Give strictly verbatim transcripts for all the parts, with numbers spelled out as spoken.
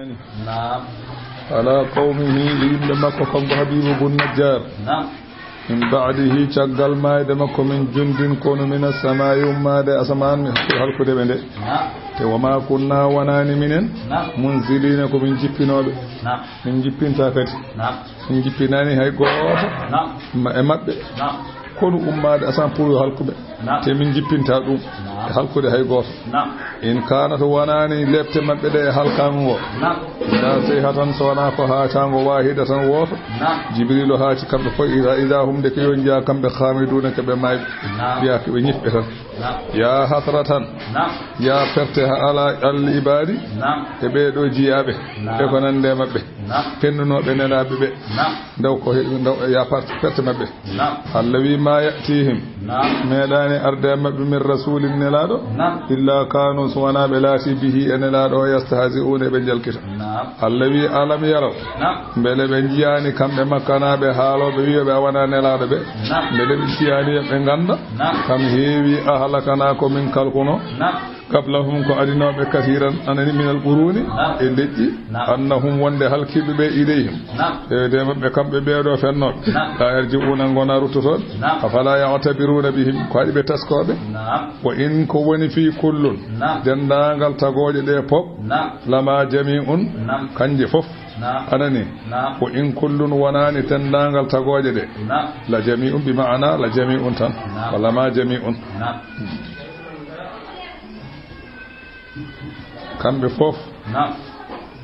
Naam. Ala qawmihi, e yimɓe makko, kanko Habibu bun Najjar. Naam. Min ba'dihi, caggal maayde makko, min jundin konu mina samaa'i, ummaade asamaan, mi halkude ɓe nde. Naam. Te wa ma kunna, wonani minen, naam, munzilina, ko min jippinooɓe. Naam. Min jippinta kadi. Naam. Min jippinani hay gooto, naam, ma-, e maɓɓe. Naam. Konu ummaade asamaan pour yo halku ɓe. Naam. Te min jippinta ɗum, naam, e halkude hay gooto. Naam. In kaana, to wonani lepte maɓɓe ɗe e halkaango ngo. Naam. Illa sayhatan, so wonaa ko haataango, waahidatan, wooto. Naam. Jibrilu haati kamɓe fof, ida, ida hum, nde ko yo njiya kamɓe, khamiduna, ko ɓe maayɓe. Naam. Mbiya ko ɓe ñifɓe tan. Naam. Ya hasratan. Naam. Ya perte ha ala al ibadi. Naam. E ɓee ɗoo jiyaaɓe. Naam. E ko nande maɓɓe. Naam. Pennunooɓe nelaaɓe ɓe. Naam. Ndaw ko he-, ndaw ya par-, perte maɓɓe. Naam. Allah wi ma ya'tihim. Naam. Meeɗaani arde e maɓɓe min rasulin nelaaɗo. Naam. Illa kanu, so wonaa ɓe laati bihi e nelaaɗo o yastahzi'una, ɓe njalkita. Naam. Allah wi alam yaraw. Naam. Mbele ɓe njiyaani kamɓe makkanaaɓe haalooɓe wi'ooɓe a wonaa nelaaɗo ɓe. Naam. Mbele ɓe njiyaani yo ɓe ngannda. Naam. Kam heewi ahlakana ko min kalkuno. Naam. Qablahum, ko adinooɓe, kasiran, anani, minal quruni, naam, e leƴƴi, naam, annahum, wonde halkiiɓe ɓe, ilayhim, naam, e de maɓɓe, kamɓe ɓeeɗo fennooɓe, naam, la yarji'una, ngona ruttotooɓe, naam, afala ya'tabiruna bihim, ko haɗi ɓe taskooɓe? Naam. Wa in, ko woni, fii kullun, naam, denndaangal tagooje ɗe pop, naam, lama jami'un, naam, kanje fof, naam, anani, naam, wa in kullun, wonani denndaangal tagooje ɗe, naam, la jami'un, bi ma'ana la jami'un tan, naam, wa lama jami'un. Naam. Kamɓe fof, naam,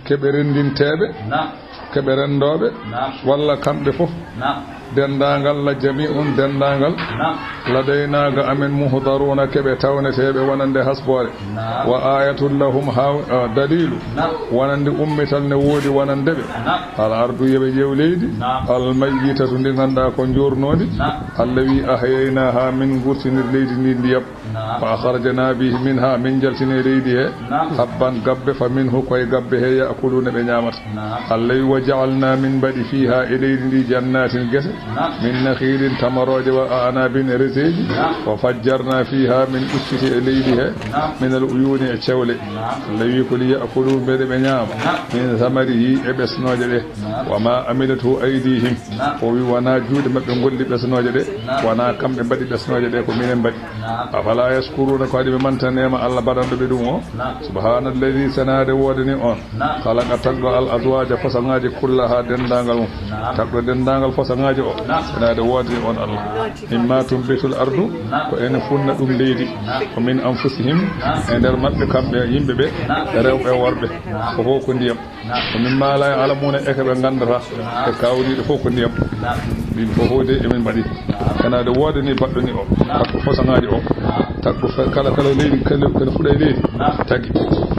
keɓe renndinteeɓe, naam, keɓe renndooɓe, naam, walla kamɓe fof, naam, denndaangal, la jami'un, denndaangal, naam, ladayna, ga amen, muhdaruuna, keɓe tawneteeɓe wonande hasboore. Naam. Wa ayatun lahum, haw-, ah, daliilu, naam, wonande ummital ne woodi wonande ɓe. Naam. Al ardu, yo ɓe ƴeew leydi, naam, al mayyitatu, ndi ngannduɗaa ko njoornoondi. Naam. Allah wi ahyaynaha, min ngurtinir leydi ndi ndiyam. Naam. Fa akhrajna bihi, minha, min njaltini e leydi he, naam, habban, gabbe, fa minhu, koye gabbe he, ya'kuluna, ɓe ñaamata. Naam. Allah wi, wa ja'alna, min mbaɗi, fiha, e leydi ndi, jannatin, gese, naam, min nakhilin, tamarooje, wa a'nabin, e reseeji, naam, wa fajjarna fiha, min ɓucciti e leydi he, naam, minal uyuni, e cewle. Naam. Allah wi ko li ya'kulu, mbele ɓe ñaama, naam, min samarihi, e ɓesnooje ɗe. Naam. Wa ma amilathu aydihim. Naam. O wi wonaa juuɗe maɓɓe ngolli ɓesnooje ɗe, naam, wonaa kamɓe mbaɗi ɓesnooje ɗe, ko minen mbaɗi. Naam. Afala yashkuruna, ko haɗi ɓe manta neema Allah baɗanɗo ɓe ɗum o? Naam. Subhanalladhi, senaade woodani on. Naam. Khalaqa, tagɗo, al azwaja, façon-ŋaaji, kullaha, denndaangal mum. Naam. Tagɗo denndaangal façon-ŋaaji o. Naam. Senaade woodani on Allah. Naam. Mimma tunbitul ardu, naam, ko ene funna ɗum leydi. Naam. Wa min anfusihim, naam, e nder maɓɓe kamɓe yimɓe ɓe, naam, rewɓe e worɓe. Naam. Ko fof ko ndiyam. Naam. Wa mimma la ya'lamuna, e ko ɓe nganndata, naam, e kawriiɗe fof ko ndiyam. Naam. Ɗin fof de emin mbaɗi. Naam. Senaade woodani baɗɗo ni o. Naam. Tagɗo façon-ŋaaji o. Naam. Tagɗo fe-, kala, kala leydi, kala, kala fuɗa e leydi. Naam. Tagi.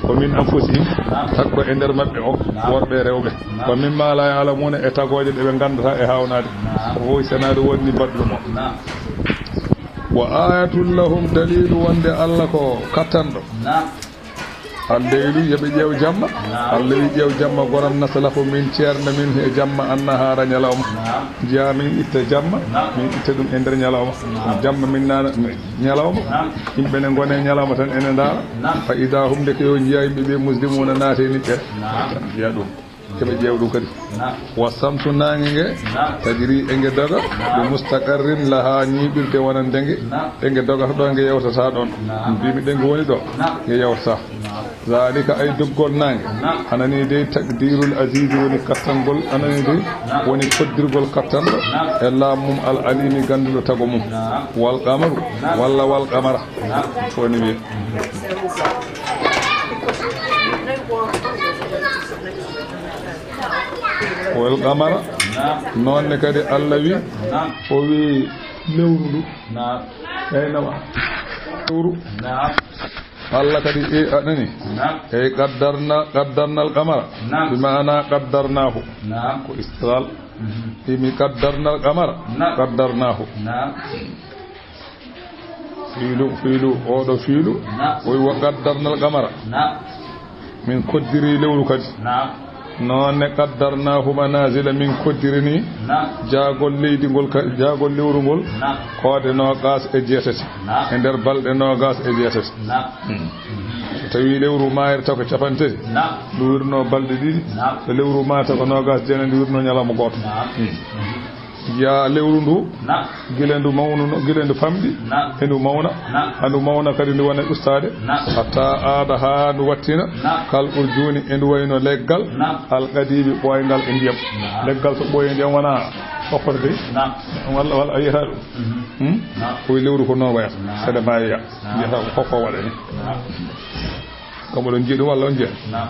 Wa min anfusihim. Naam. Tagɗo e nder maɓɓe o. Naam. Worɓe e rewɓe. Naam. Wa mimma la ya'lamuna, e tagooje ɗe ɓe nganndata e haawnaade. Naam. Ko fof senaade woodani baɗɗo mo. Naam. Wa ayatun lahum, daliilu wonde Allah ko kattanɗo. Naam. Al-laylu, yo ɓe ƴeew jamma. Naam. Allah wi ƴeew jamma goram, naslahu, min ceerna min e jamma, annahaara, ñalawma. Naam. Njiya min itta jamma, naam, min itta ɗum e nder ñalawma. Naam. Jamma min nana ñalawma. Naam. Yimɓe ne ngone ñalawma tan ene ndaara. Naam. Fa ida hum, nde ko yo njiya yimɓe ɓe, muslimuuna, naate e niɓɓere. Naam. Njiya ɗum. Keɓe ƴeew ɗum kadi. Naam. Wa samsu, naange nge. Naam. Tajri, e nge doga. Naam. Bi mustaqarrin laha, ñiiɓirde wonande nge. Naam. E nge dogata ɗo, nge yewtata ɗon. Naam. Mbimi ɗe nge woni ɗo. Naam. Nge yewtata. Naam. Zalika, ay doggol naange. Naam. Anani dey taqdirul azizi woni kattangol. Anani dey, naam, woni koddirgol kattanɗo. Naam. E laamu mum al alimi gannduɗo tago mum. Naam. Wal qamaru. Naam. Walla wal qamara. Naam. Ko woni wiye. Wal qamara. Naam. Noon ne kadi Allah wi. Naam. O wi lewru ndu. Naam. Eyyi, nawa. Lewru. Naam. Allah kadi, e, a nani? Naam. Eyyi, qaddarna, qaddarna al qamara. Naam. Bi maana qaddarnahu. Naam. Ko istiqlal. Mhm. Imi qaddarna al qamara. Naam. Qaddarnahu. Naam. Fiilu, fiilu, oɗo fiilu. Naam. O wi wa qaddarna al qamara. Naam. Min koddiri lewru kadi. Naam. Noon ne qaddarnaahu manaazila, min koddirini. Naam. Jaagol leydi ngol ka, jaagol lewru ngol. Naam. Koode noogaas e jeetati. Naam. E nder balɗe noogaas e jeetati. Naam. Hmm. So tawii lewru maayirta ko cappanɗe tati, naam, ndu wirnoo balɗe ɗiɗi. Naam. So lewru maayirta ko noogaas e jeenayi, ndu wirnoo ñalawma gooto. Naam. Hmm. Yaa lewru ndu, naam, gila ndu mawnuno, gila ndu famɗi, naam, e ndu mawna, naam, haa ndu mawna kadi ndu wona e ustaade, naam, hatta aada, haa ndu wattina, naam, kal urjuuni, e ndu wayno leggal, naam, al qadiimi, ɓooyngal e ndiyam. Naam. Leggal so ɓooyi e ndiyam wona hokkata dey. Naam. Walla, walla a yiyata ɗum. Mhm. Hmm? Naam. Ko lewru ko noon wayata. Naam. Kadi maayoya. Naam. Mbiyata ko hokko waɗani. Naam. Kam oɗon njiya ɗum walla on njiya? Naam.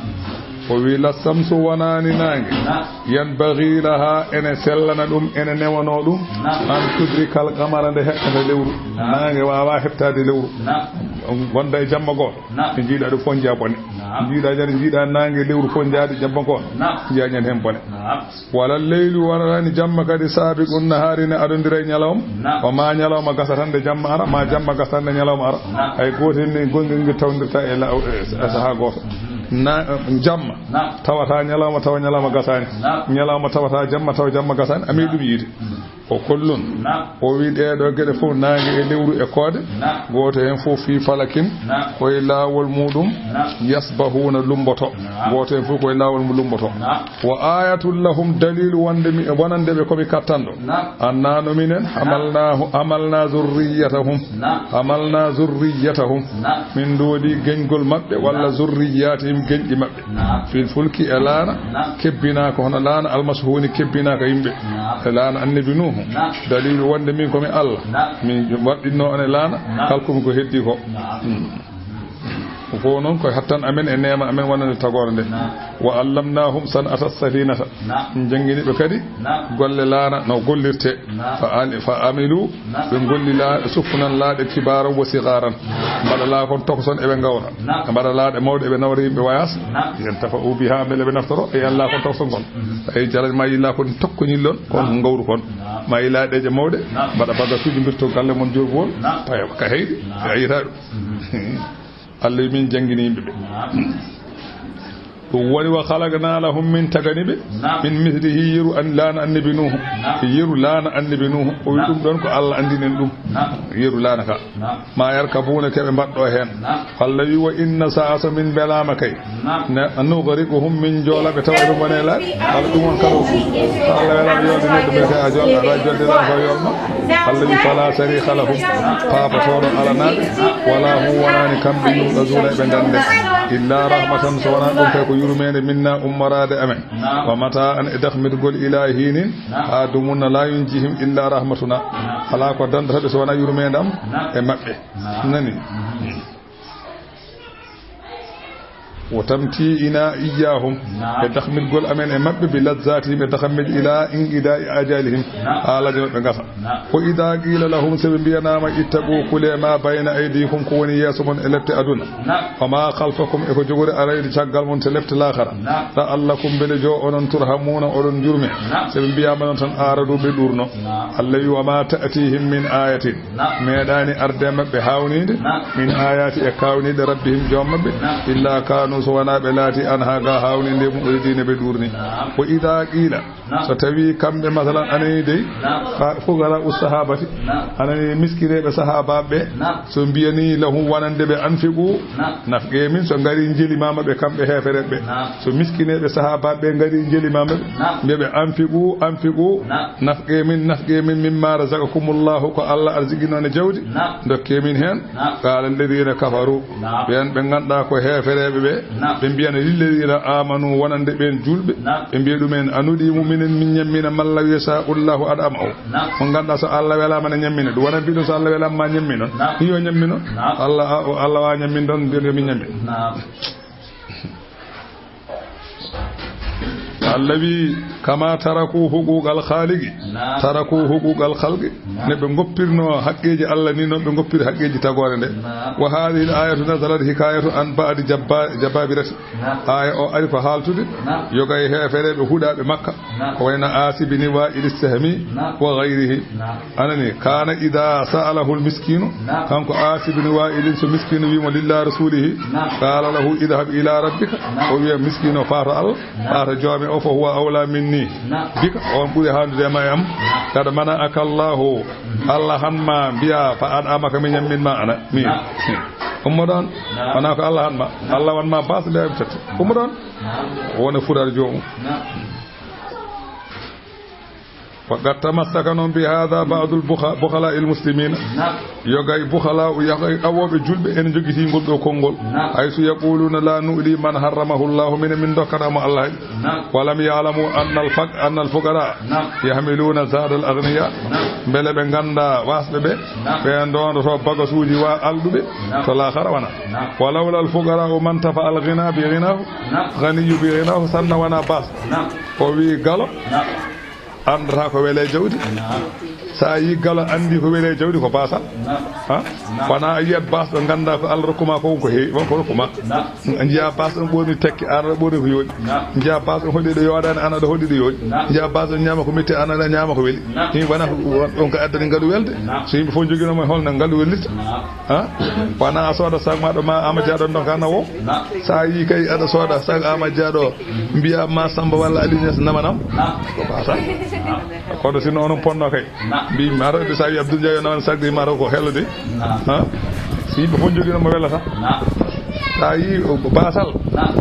O wi, "La samsu wonaani naange." Naam. "Yanbaghi laha," ene sellana ɗum, ene newanoo ɗum. Naam. "An tudrikal qamara," nde heɓtata lewru. Naam. Naange waawaa heɓtaade lewru. Naam. On wonda e jamma gooto. Naam. Ɓe njiiɗa ɗum fof njiya bone. Naam. Njiiɗa jare, njiiɗa naange, lewru fof njaadi jamma gooto. Naam. Njiya ñande heen bone. Naam. "Wala leylu," wonaani jamma kadi, "saabiqun nahaari," ne adondira e ñalawma. Naam. Ko ma ñalawma gasa tan nde jamma ara, ma jamma gasa tan nde ñalawma ara. Naam. Hay gooto heen ni gonngel ngel tawndirta e la-, e, e sahaa gooto. Mhm. Na, jamma, naam, tawata ñalawma, tawa ñalawma gasaani. Naam. Ñalawma tawata jamma, tawa jamma gasaani. A meeɗi ɗum yiide. Mhm. O kullun. Naam. O wi ɗee ɗoo geɗe fof, naange e lewru e koode, naam, gooto heen fof fii falakin, naam, koye laawol muuɗum, naam, yasbahuuna, lumboto. Naam. Gooto heen fof koye laawol mo lumboto. Naam. "Wa ayatun lahum," daliilu wonde mi, wonande ɓe ko mi kattanɗo. Naam. Annaa no minen, naam, hamalnaahu, hamalnaa zurriyatahum. Naam. Hamalnaa zurriyatahum. Naam. Min ndoodi geñgol maɓɓe, walla, naam, zurriyatihim, geñɗi maɓɓe. Naam. Fil fulki, e laana, naam, kebbinaaka hono laana almasuhuuni kebbinaaka yimɓe. Naam. E laana annabi Nuuhu. Naam. Daliilu wonde min ko mi Allah. Naam. Min waɗɗinno on e laana, naam, kalkumi ko heddi ko. Naam. Hmm. Ko fof noon ko hattan amen e neema amen wonande tagoore nde. Naam. "Wa allamnahum san'ata safinata." Naam. Min janngini ɓe kadi, naam, golle laana no gollirte. Naam. Fa an-, fa amilu, naam, ɓe golli la-, sufnan laaɗe kibaaran wa sigaaran. Naam. Mbaɗa laakon tokson eɓe ngawra. Naam. Mbaɗa laaɗe mawɗe eɓe nawra yimɓe wayaas. Naam. Yantafa'u biha, mbele ɓe naftoro e yan laakon tokson kon. Mhm. Tawi jarañ ma yilla kon tokkoñillon kon, naam, ngawru kon. Naam. Ma yilla ɗeeƴe mawɗe, naam, mbaɗa bagasuuji mbirto galle mon joobuwol. Naam. Tawi ka heyɗi, naam, a yiyata ɗum. Mhm. Allah wi min janngini yimɓe ɓe. Naam. Ɗum woni, "Wa khalaqna lahum," min tagani ɓe, naam, "min mislihi," yeru an-, laana annabi Nuuhu. Naam. Yeru laana annabi Nuuhu. O wi, naam, ɗum ɗon ko Allah anndinen ɗum. Naam. Yeru laana ka. Naam. "Ma yarkabuuna," keɓe mbaɗɗo heen. Naam. Allah wi, "Wa inna sa'a," so min mbelaama kay. Naam. Ne, "nughriquhum," min joola ɓe tawa ɓe ngone laaɗe. Kala ɗum on kala, so Allah welaama yolde neɗɗo ɓe kay a jolɗa, a jolde tan ko yolma. Allah wi, "Fala sarikha lahum," paapotooɗo alanaaɓe, wala hum, wonaani kamɓe, yunqazuuna, eɓe ndande, illa rahmatan, so wonaa ɗum kay ko yurmeende, minna, ummoraade amen, wa mataan, e dahmirgol, ila hiinin, haa dumunna, la yunjihim illa rahmatuna, alaa ko dandata ɓe so wonaa yurmeende am e maɓɓe. Nani? Wa tamti'ina iyyahum, naam, e dahmirgol amen e maɓɓe, bi lazzatihim, e dahammeeji, ila inqida'i ajalihim, naam, haa laaje maɓɓe ngasa. Naam. Wa idha qila lahum, so ɓe mbiyanaama, ittaqu, kule, ma bayna aydikum, ko woni yeeso mon e lepte aduna. Naam. Wa ma khalfakum, e ko jogori arayde caggal mon to lepte laakhara. Naam. La'allakum, mbele jo onon, turhamuna, oɗon njurme. Naam. So ɓe mbiyaama noon tan, aradu, ɓe ɗuurno. Naam. Allah wi, wa ma ta'tihim min ayatin. Naam. Meeɗaani arde maɓɓe haawniinde, naam, min ayaati, e kaawniiɗe, rabbihim, joom maɓɓe, naam, illa kaanu, so wonaa ɓe laati, anha, ga haawniinde, mu'ridiina, ɓe ɗuurni. Naam. Wa idha qila, naam, so tawii kamɓe, masalan, anani dey, naam, fa-, fuqara us sahabati, naam, anani miskineeɓe sahaabaaɓe ɓe, naam, so mbiyanii lahum, wonande ɓe, anfiqu, naam, nafqee min, so ngarii njelimaama ɓe kamɓe heefereɓe ɓe. Naam. So miskineeɓe sahaabaaɓe ɓe ngarii njelimaama ɓe, naam, mbiya ɓe, anfiqu, anfiqu, naam, nafqee min, nafqee min, mimma razaqakumullahu, ko Allah arsiqinoo e jawdi, naam, ndokkee min heen. Naam. Qala alladhina kafaru, naam, ɓeen ɓe ngannduɗaa ko heefereeɓe ɓe, naam, ɓe mbiyana lilladhina amanu, wonande ɓeen juulɓe, naam, ɓe mbiya ɗumen, anudimu minen min ñammina, man law yasha'ullahu at'amahu. Naam. Mo ngannduɗaa so Allah welaama ne ñammina ɗum. Wona mbiɗon so Allah welaama ma ñamminon. Naam. Yo ñamminon. Naam. Allah, o Allah wa ñammin ɗon, mbiɗon yo min ñammin. Naam. Allah wi, "Kama taraku huquqal khaliqi, Naam. taraku huquqal khalqi." Naam. Ne ɓe ngoppirno haqqeeji Allah ni, noon ɓe ngoppiri haqqeeji tagoore nde. Naam. "Wa hadhihi al-ayatu nazalat hikayatu an ba'di jabba-, jabbabirati." Naam. Aaya o ari ko haaltude Naam. yoga e heefereeɓe huɗaaɓe Makka. Naam. Ko wayno Aasi bin Wa'il Sahmi Naam. wa ghayrihi. Naam. Anani, kana idha sa'alahu al-miskinu, Naam. kanko Aasi bin Wa'il, so miskino wi mo, "Lillahi rasulihi," Naam. qala lahu, "Idhhab ila rabbika." Naam. O wiya miskino, "Faato Allah, Naam. faato joome o, fa huwa awla minni Naam. bika, on ɓuri handude e ma e am." Naam. "Qad mana'aka Allahu," Allah han ma mbiya, "fa at'amaka," mi ñammin ma ana, mi. Naam. Ummo ɗon. Naam. Wona ko Allah han ma. Naam. Allah wan ma baas nde am tati. Ummo ɗon. Naam. Wona fuɗar joomum. Naam. Wa qad tamassaka noon bi hadha ba'dul bukha-, bukhala'il muslimina. Naam. Yoga e bukhala'u, yoga e awooɓe julɓe ene jogiti ngol ɗo konngol. Naam. Haysu yaquluna la nu'ti man harramahu Allahu, minen min dokkata mo Allah hay. Naam. Wa lam ya'lamu anna al-faq-, anna al-fuqara Naam. yahmiluna zada al-aghniya. Naam. Mbele ɓe ngannda waasɓe ɓe, Naam. ɓe ndondoto bagasuuji wa alɗuɓe Naam. to laakhara wana. Naam. Wa lawla al-fuqara man tafa al-ghina bi ghinahu, Naam. ghaniyyu bi ghinahu, sanna wana baas. Naam. O wi galo Naam. Anndata ko wele jawdi. Naam. So a yii galo anndi ko wele jawdi, ko baasal. Naam. Ha? Naam. Wona a yiyat baas ɗo ngannda ko Allah rokkuma ko, ko heewi, won ko rokkuma. Naam. A njiya baas ɗon ɓorni tekki, an aɗa ɓorni ko yooɗi. Naam. Njiya baas ɗon hoɗi ɗo yooɗani, an aɗa hoɗi ɗo yooɗi. Naam. Njiya baas ɗon ñaama ko metti, an aɗa ñaama ko weli. Naam. Yimɓe wona ko, ɗon ko addani ngalu welde. Naam. So yimɓe fof joginoma holno ngalu wellirta. Naam. Ha? Wona a sooda sac ma ɗo ma Ama Dia ɗon ɗon ka nawo. Naam. So a yii kay aɗa sooda sac Ama Dia ɗo, mbiya ma Samba walla Aliou Niass namanam. Naam. Ko baasal. Naam. Kono sinno onon ponno kay. Naam. Mbi maro de, so a yii Abdoul Ndiaye o nawan sac de maro ko hello de. Naam. Ha? So yimɓe fof jogino mo welata. Naam. So a yii o baasal. Naam.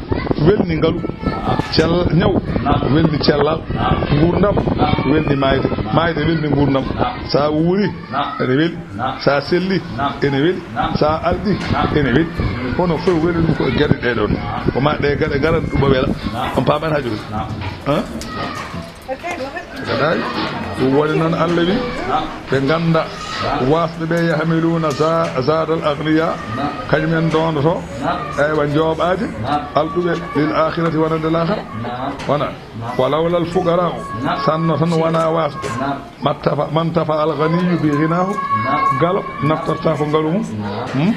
Welni ngalu. Naam. Cell ñaw. Naam. Welni cellal. Naam. Nguurndam. Naam. Welni maayde. Naam. Maayde welni nguurndam. Naam. So a wuuri. Naam. Ene weli. Naam. So a selli, Naam. ene weli. Naam. So a alɗi, Naam. ene weli. Kono fof weli ɗum ko e geɗe ɗe ɗon. Naam. Ko ma ɗe geɗe ngaran ɗum o wela. Naam. On paamani haa jooni. Naam. Han? Gaɗaay. Ɗum woni noon Allah wi, Naam. ɓe ngannda Naam. waasɓe ɓe yahmiluna za-, zadal aghniya, Naam. kañum en doondoto, Naam. eywa, njooɓaaje Naam. alɗuɓe lil akhirati wonande laakhara. Naam. Wona. Naam. Wa lawla al fuqara, Naam. sanno tan wona waasɓe. Naam. Mattafa, man tafa al ghaniyu bi ghinahu. Naam. Galo naftorta ko ngalu mum. Naam. Hmm?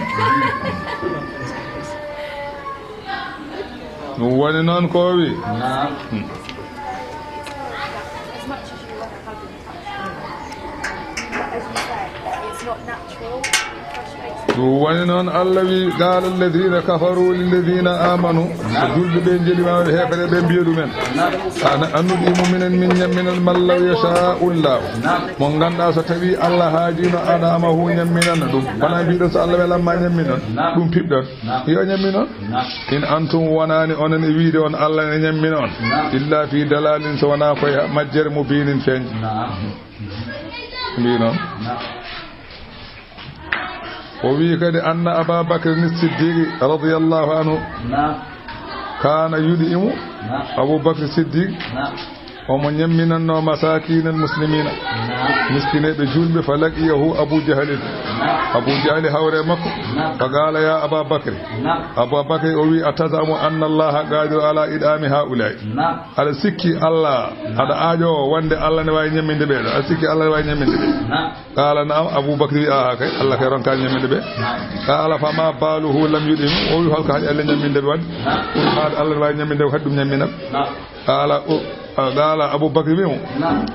Ɗum woni noon ko o wi. Naam. Hmm. Ɗum woni noon Allah wi, qala alladhina kafaru lilladhina amanu. Julɓe ɓe jeli ma heefere ɓe mbiya ɗumen. Ana annuɗi muminen min ñamminan man law yasha'u Allah. Mo ngannduɗaa so tawi Allah haajino ana ama hu ñamminana ɗum. Wona mbiɗon so Allah welamma ñamminon. Ɗum piɓɗon. Yo ñamminon. In antum wonani onon e wiide on Allah ne ñammina on. Illa fi dalalin so wona koye majjere mubinin feeñ. Mbi noon. O wi kadi anna Aba Bakr ni Siddiqi radiyallahu anhu. Naam. Kana yuɗi imu. Naam. Abu Bakr Siddiq. Naam. Omo ñamminanno masakinal muslimina. Naam. Miskineɓe julɓe fa laqiyahu Abu Jahlin. Naam. Abu Jahli hawre makko. Naam. Fa qala ya Aba Bakr. Naam. Abu Bakr o wi atazamu anna Allaha qadiru ala idami haulai. Naam. Aɗa sikki Allah, Naam. aɗa aajo wonde Allah ne wawi ñamminde ɓeɗo. Aɗa sikki Allah ne wawi ñamminde ɓe. Naam. Qala naam, Abu Bakr wi, "Aha kay, Allah kay ronka ñamminde ɓe." Naam. Qala, "Fama baluhu lam yuɗim?" O wi, "Holko haɗi Allah ñamminde ɓe wadde?" Naam. Ɗum haɗi Allah wawi ñamminde ɓe, haɗi ɗum ñammina ɓe. Naam. Qala, o, qala Abu Bakr wi mo, Naam.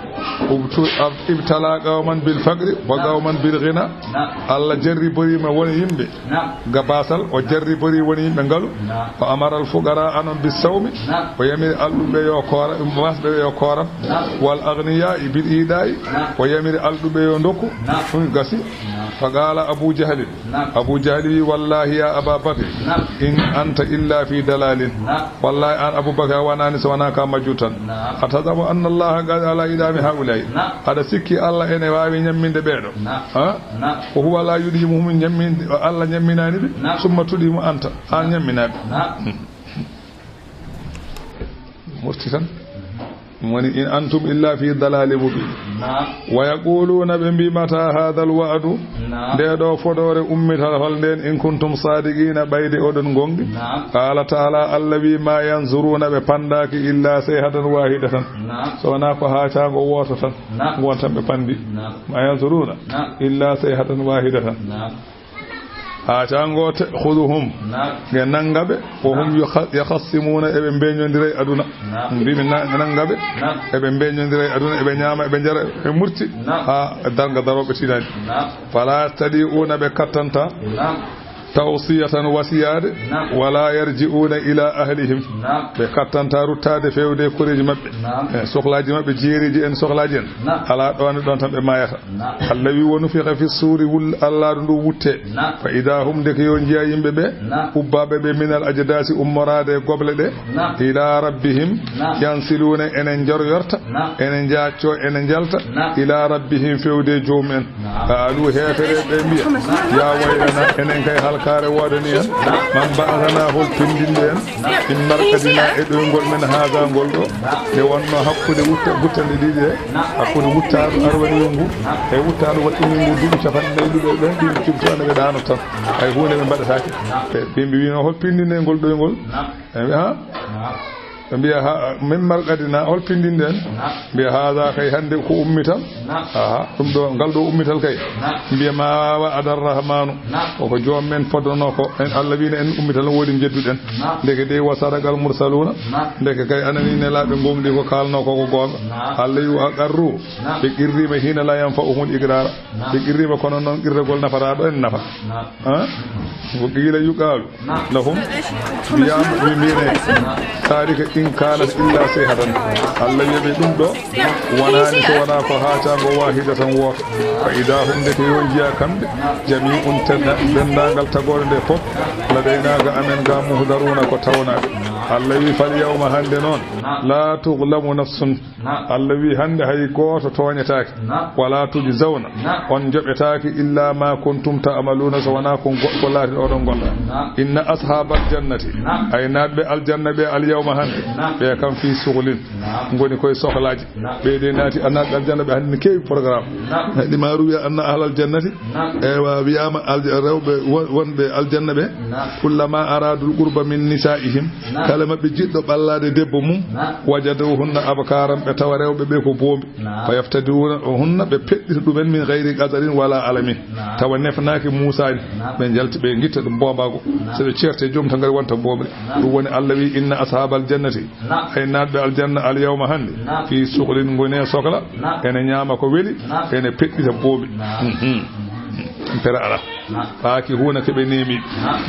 "Ubtu-, ab-, ibtala qawman bil faqri wa Naam. qawman bil ghina." Naam. Allah jarriborima won yimɓe Naam. ga basal, o jarribori won yimɓe ngalu. Naam. Wa amara al fuqara anon bis sawmi. Naam. O yamiri alɗuɓe yo koora, wasɓe yo kooram. Naam. Wal aghniya bil ida'i. Naam. O yamiri alɗuɓe yo ndokku. Naam. Ɗum gasi. Naam. Fa qala Abu Jahlin. Naam. Abu Jahli wi, "Wallahi ya Aba Bakr, Naam. in anta illa fi dalalin." Naam. Wallahi an Abu Bakr a wonani so wona ka majjur tan. Naam. Atazamu anna Allaha qad ala idami haulai. Naam. Aɗa sikki Allah ene wawi ñamminde ɓeɗo? Naam. Ha? Naam. Wa huwa la yudimuhum, ñamminde, Allah ñamminani ɓe. Naam. Summa tudimu anta, an ñamminaɓe. Naam. Hmm. Mofti tan. Woni, "In antum illa fi dalalin mubin." Naam. "Wa yaquluna," ɓe mbi, "mata hadha al wa'du?" Naam. "Nde ɗo fodoore ummital hol nden, in kuntum sadiqina, ɓayde oɗon gonɗi?" Naam. Qala ta'ala, Allah wi, "Ma yanzuruna," ɓe pandaki, "illa sayhatan wahidatan." Naam. So wona ko haacaango wooto tan. Naam. Ngon tan ɓe pandi. Naam. "Ma yanzuruna," naam, "illa sayhatan wahidatan." Naam. Haacaango te, "Khuduhum." Naam. Nge nanga ɓe, "wa hum," naam, yukha-, "yakhassimuna," eɓe mbeñondira e aduna. Naam. Mbi mi na-, nanga ɓe, naam, eɓe mbeñondira e aduna, eɓe ñaama, eɓe njara, eɓe murti. Naam. Ha darga darooɓe tinani. Naam. "Fala yastati'una," ɓe kattanta. Naam. "Tawsiyatan," wasiyaade. Naam. "Wala yarji'una ila ahlihim." Naam. Ɓe kattanta ruttaade fewde koreeji maɓɓe. Naam. E sohlaaji maɓɓe, jeereeji en, sohlaaji en. Naam. Ala ɗon e ɗon tan ɓe mayata. Naam. Allah wi, "Wa nufikha fi suri," wul-, Allah ndu wutte. Naam. "Fa idha hum," ndeke yo njiya yimɓe ɓe. Naam. Ubbaaɓe ɓe, "minal ajdasi," ummoraade e goble ɗe. Naam. "Ila rabbihim," naam, "yansiluna," ene njoryorta. Naam. Ene njaacco, ene njalta. Naam. "Ila rabbihim," fewde joomum en. Naam. Qaalu, heefereɓe ɓe mbiya, naam, "Ya waylana, enen kay halkaare woodani en. Naam. Man ba'athana, hol pindinde en, naam, min marqadina, e ɗoyngol men, haada ngol ɗo, naam, nde wonno hakkunde wutta-, guttande ɗiɗi ɗe, naam, hakkunde wuttaaɗo arwaniiɗo ngu, naam, e wuttaaɗo waɗɗinii ngu duuɓi capanɗe nayi ɗiɗi ɓen, ɗin ciftoɗo ɓe ɗaano tan. Hay huunde ɓe mbaɗataake." Naam. E ɓe mbi wino, "Hol pindinde ngol ɗoyngol?" Naam. E ɓe, ha? Naam. Ɓe mbiya, "Ha, min marqadina, hol pindinden?" Naam. Mbiya, "Haada kay hannde ko ummital." Naam. Aha, ɗum ɗo, ngal ɗo ummital kay. Naam. Mbiya, "Ma wa'ada arrahmanu." Naam. Koko joom men foddono ko, en Allah wino en ummital, woodi jedduɗen. Naam. Ndeke de, "Wa sadaqal mursaluna." Naam. Ndeke kay anani nelaaɓe gonɗi ko kaalno ko, ko goonga. Naam. Allah yu aqarru. Naam. Ɓe qirrima hina la yanfa'uhum iqrara. Naam. Ɓe qirrima kono noon qirragol nafata ɗo en nafa. Naam. Ha? Ko qiila yuqaalu. Naam. Lahum, wiyaama, ɓe mbi'e, naam, "Daalika in kaanat illa sayhatan." Allah wiya ɓe ɗum ɗo, naam, wonaani so wonaa ko haacaango waahidatan wooto. Fa idaa hum, ndeke yo njiya kamɓe, naam, jamii'un, tedda-, denndaangal tagoore nde fof, ladaynaa ga amen ga muhdaruuna ko tawnaaɓe. Naam. Allah wi, "Fal yawma," hannde noon, naam, "laa tuzlamu nafsun." Naam. Allah wi, "Hannde hay gooto tooñetaake." Naam. "Wala tujzawna." Naam. "On njoɓetaake illa ma kuntum ta'maluna, so wonaa ko go-, ko laati oɗon golla." Naam. "Inna ashabal jannati." Naam. Ay naatɓe aljanna ɓe al yawma hannde. Naam. Ɓe kam fi sughlin. Naam. Ngoni koye sohlaaji. Naam. Ɓe de naati a naatɓe aljanna ɓe hannde ne keewi programme. Naam. Lima ruwiya anna ahlal jannati. Naam. Ewa, wiyaama alja-, rewɓe won-, wonɓe aljanna ɓe. Naam. Kullama aradul qurba min nisaihim. Naam. Kala maɓɓe jiɗɗo ɓallaade debbo mum. Naam. Wajaduhunna abkaran, ɓe tawa rewɓe ɓe ko boombi. Naam. Fa yaftadiuna hunna, ɓe peɗɗita ɗumen min gayri qadarin wala alamin. Naam. Tawa nefnaaki muusaani. Naam. Ɓe njalti, ɓe ngitta ɗum boombago. Naam. So ɓe ceerte joom tan ngari wonta boomri. Naam. Ɗum woni Allah wi, "Inna ashabal jannati." Naam. Ay naatɓe aljanna al yawma hannde. Naam. Fi sughlin, ngoni e sokla. Naam. Ene ñaama ko weli. Naam. Ene peɗɗita boombi. Naam. Mhm. Pere ala. Naam. Faaki huuna ke ɓe neemi. Naam.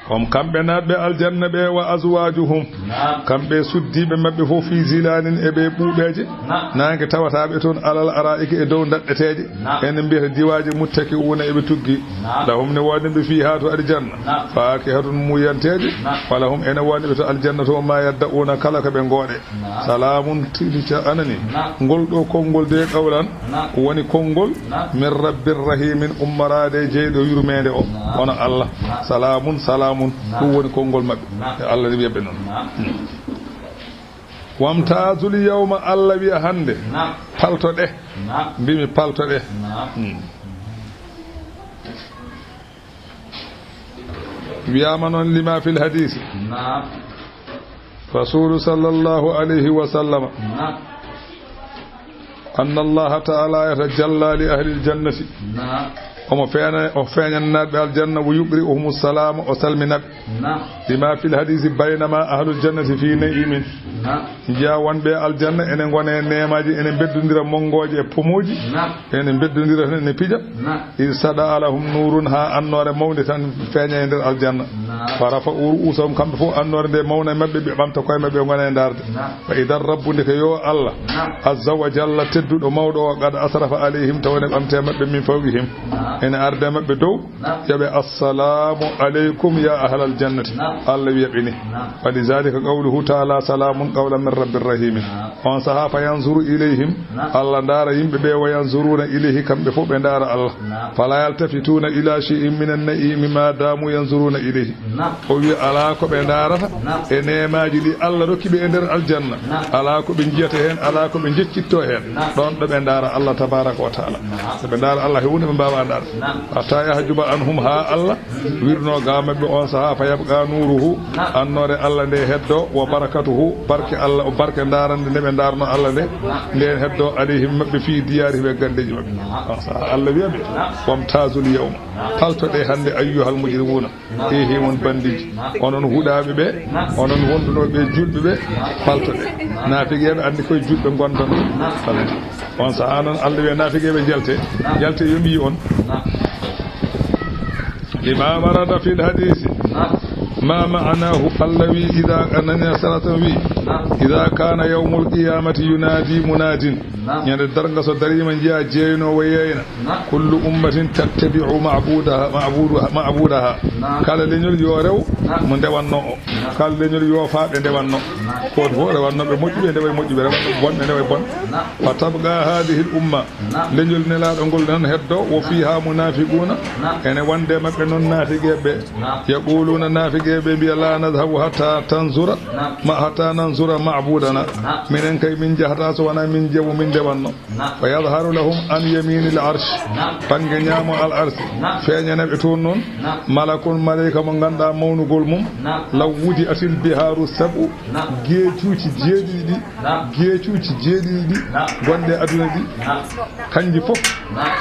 Hum, kamɓe naatɓe aljanna ɓe, wa azwajuhum, naam, kamɓe suddiiɓe maɓɓe fof, fi zilalin, e ɓe ɓuuɓeeje, naam, naange tawataaɓe toon, alal ara'iki, e dow ndaɗɗeteeje, naam, ene mbiyata diwaaje, muttaki'una, eɓe tuggi, naam, lahum, ne woodani ɓe, fiha, to aljanna, naam, fakihatun, muuyanteeje, naam, wa lahum, ene woodani ɓe to aljanna to, ma yadda'una, kala ko ɓe ngooɗe. Naam. Salaamun, tilca anani. Naam. Ngol ɗo konngol de qawlan, naam, woni konngol, naam, min rabbir rahimin, ummoraade e jeyɗo yurmeende o, naam, hono Allah. Naam. Salaamun, salaamun, naam, ɗum woni konngol maɓɓe. Naam. E Allah ne wiya ɓe noon. Naam. Hmm. Wamtaazul yawma, Allah wiya hannde. Naam. Paltoɗe. Naam. Mbimi paltoɗe. Naam. Hmm. Wiyaama noon lima fil hadiisi. Naam. Rasuulu sallallahu alayhi wa sallam. Naam. Anna Allaha ta'ala yatajalla li ahlil jannati. Naam. Omo feeña, o feeñan naatɓe aljanna, wa yuqri'uhumu salaama, o salmina ɓe. Naam. Lima fil hadiisi, baynama ahlul jannati fi na'imin. Naam. Njiya wonɓe aljanna ene ngona e neemaaji, ene mbeddondira monngooje e pomooji. Naam. Ene mbeddondira tan, ene pija. Naam. Iz sada'a lahum nuurun, haa annoore mawnde tan feeña e nder aljanna. Naam. Fa rafa'u ru'uusahum, kamɓe fof annoore nde mawna e maɓɓe, ɓe ɓamta koye maɓɓe, ɓe ngona e ndaarde. Naam. Fa idan rabbu, ndeke yo Allah, naam, azza wa jalla, tedduɗo mawɗo o, qad asrafa alayhim, tawa ene ɓamte maɓɓe, min fawqihim, naam, ene arde maɓɓe dow. Naam. Yaɓe, "Assalamu aleykum ya ahlal jannati." Naam. Allah wiya ɓe ni. Naam. Wa lidhalika qawluhu ta'ala, "Salamun qawlan min rabbir rahimin." Naam. On saha, "Fa yanzuru ilayhim." Naam. Allah ndaara yimɓe ɓe, "Wa yanzuruna ilayhi," kamɓe fof ɓe ndaara Allah. Naam. "Fala yaltafituna ila shay'in minan na'imi ma damu yanzuruna ilayhi." O wi alaa ko ɓe ndaarata e neemaaji ɗi Allah rokki ɓe e nder aljanna. Alaa ko ɓe njiyata heen, alaa ko ɓe njeccittoo heen. Ɗoon ɗo ɓe ndaara Allah tabaaraka wa taala. So ɓe ndaara Allah, hay huunde ɓe mbaawaa ndaar. Hatta yahjuba anhum, haa Allah wirno ga maɓɓe on sahaa, fa yabqa nuuruhu, annoore Allah nde heddo, wa barakatuhu, barke Allah, o barke ndaarande nde ɓe ndaarno Allah nde, nden heddo, alayhim, maɓɓe, fi diyaarihim, e galleeji maɓɓe. On sahaa Allah wiya ɓe, wamtaazul yawma, paltoɗe hannde, ayyuhal mujrimuuna, ehe, on bandiiji, onon huɗaaɓe ɓe, onon wondunooɓe e juulɓe ɓe, paltoɗe. Naafigeeɓe anndi koye juulɓe ngondono. On sahaa noon Allah wiya naafigeeɓe, njalte, njalte, yo mi yi on. Lima warada fil hadiisi. Ma ma'anaahu, Allah wi, ida, anani salatan wi, ida kaana yawmul qiyaamati yunaadi munaadin. Ñande darnga so dariima, njiya jeeynoowo yeeyna. Kullu ummatin tattabi'u ma'budaha, ma'budu-, ma'budaha. Kala leñol yo rew mo ndewanno o. Kala leñol yo faa ɓe ndewanno. Ko fof rewannooɓe moƴƴuɓe ndewa e moƴƴuɓe, rewannooɓe bonɓe ndewa e bonɓe. Fa tabqa hadhihi al umma. Leñol Nelaaɗo ngol nan heddo, wo fiha munafiquna, ene wonde maɓɓe noon naafigeeɓe. Yaquluna, naafigeeɓe mbiya, la nadhhabu hatta tanzura, ma, hatta nanzura ma'budana. Minen kay min njahata so wonaa min njewu min ndewanno. Fa yadhharu lahum an yaminil arsh, bannge ñaamo al arsi, feeñana ɓe toon noon malakun, maleyka mo ngannduɗaa mawnugol mum, law wudi'atil bihaaru sab'u, geecuuji jeeɗiɗi ɗi, geecuuji jeeɗiɗi ɗi gonɗe aduna ɗi, kanji fof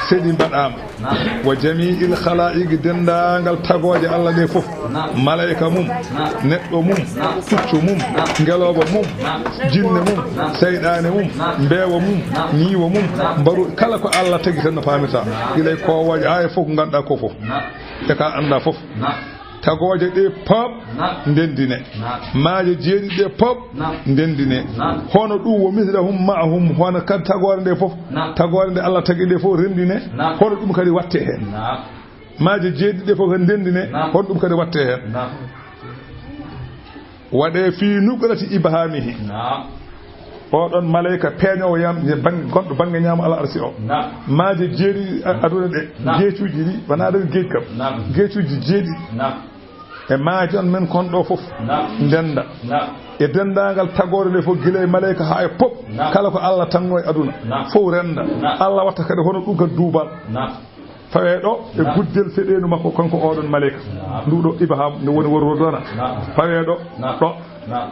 seɗi mbaɗaama. Wa jami'il khalaiqi, denndaangal tagooje Allah ɗe fof, maleyka mum, neɗɗo mum, puccu mum, ngelooba mum, jinne mum, seyɗaane mum, mbeewa mum, niiwa mum, mbaru kala ko Allah tagi tan no paamirta. Gila e koowooje haa e fof ko ngannduɗaa ko fof. E ka annda fof. Tagooje ɗe pop ndenndine. Maaje jeeɗiɗi ɗe pop ndenndine. Hono ɗum wo mislahum ma'ahum, hono kadi tagoore nde fof, tagoore nde Allah tagi nde fof renndine. Hono ɗum kadi watte heen. Maaje jeeɗiɗi ɗe fof kadi ndenndine. Hono ɗum kadi watte heen. Waɗe fi nuqrati ibhamihi. Oɗon maleyka peeñoowo yam, bang-, gonɗo bannge ñaamo al arsi o. Maaje jeeɗiɗi a-, aduna ɗe, geecuuji ɗi, wonaa ɗon geej kam. Geecuuji jeeɗiɗi. E maaje on men kon ɗo fof ndennda. E denndaangal tagoore nde fof, gila e maleyka haa e pop, kala ko Allah tagno e aduna, fof rennda. Allah watta kadi hono ɗum kadi duubal. Fawee ɗo e guddel feɗeendu makko, kanko oɗon maleyka. Ndu ɗo Ibham, nde woni wor rodona. Fawee ɗo, ɗo.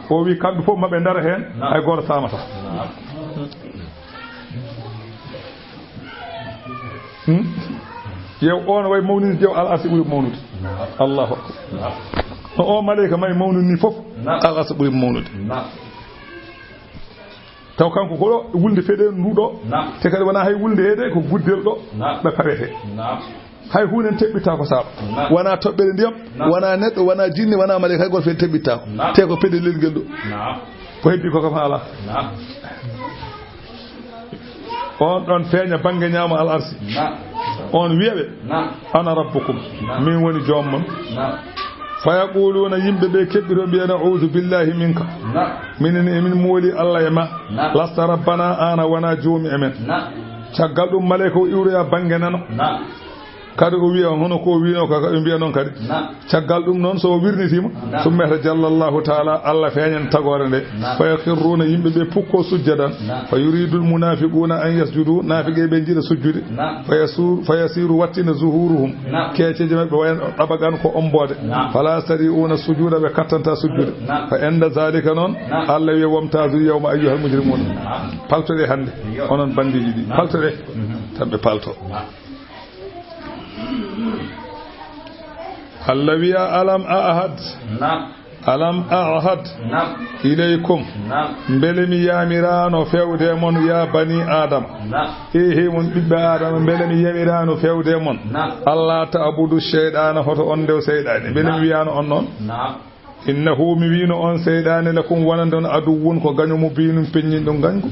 O wi kamɓe fof maɓe ndara heen, hay gooto saamata. Hmm? Yew on way mawnini, jew al arsi ɓuri mawnude. Allahu akbar. No o maleyka may mawnini fof, al arsi ɓuri mawnude. Taw kanko ko ɗo wulnde feɗe ndu ɗo. Te kadi wonaa hay wulnde heede, ko guddel ɗo. Ɓe pawete. Hay huunde en teɓɓittaako saaba. Wonaa toɓɓere ndiyam, wonaa neɗɗo, wonaa jinne, wonaa maleyka, hay gooto feɗe teɓɓittaako. Te ko peɗelel ngel ɗo. Ko heddi ko kam alaa. On ɗon feeña bannge ñaamo al arsi. On wiya ɓe, ana rabbukum, min woni joom mon. Fa yaquluna, yimɓe ɓe keɓɓito mbiya, na'udhu billahi minka. Minen emin mooli Allah e ma. Lasta rabbana, an a wonaa joomi e men. Caggal ɗum maleyka o iwroya bannge nano. Kadi o wiya hono ko o wiino ka, ka ɓe mbiya noon kadi. Caggal ɗum noon so o wirnitiima, summa yatajallallahu taala, Allah feeñan tagoore nde. Fa yakhirruna, yimɓe ɓe pukko sujjadan. Fa yuridul munafiquna an yasjudu, naafiqe ɓe njiɗa sujjude. Fa yasur-, fa yasiru, wattina, zuhuruhum, keeceeje maɓɓe wayan ɗabagan ko omboode. Fala yastati'una sujuda, ɓe kattanta sujjude. Fa inda zalika noon, Allah wiya, wamtazul yawma ayyuhal mujrimun. Paltoɗe hannde, onon bandiiji ɗi. Paltoɗe, tan ɓe palto. Allah wiya, alam a'had. Alam a'had ilaykum. Mbele mi yamiraano fewde mon, ya bani Adama. Ehe, mon ɓiɓɓe Adama, mbele mi yamiraano fewde mon. Allah ta'budu shaytana, hoto on ndew seyɗaane. Mbele mi wiyaano on noon. Innahu, mi wiino on seyɗaane, lakum, wonande on, aduwwun, ko gaño mubinun, peññinɗo gañgu.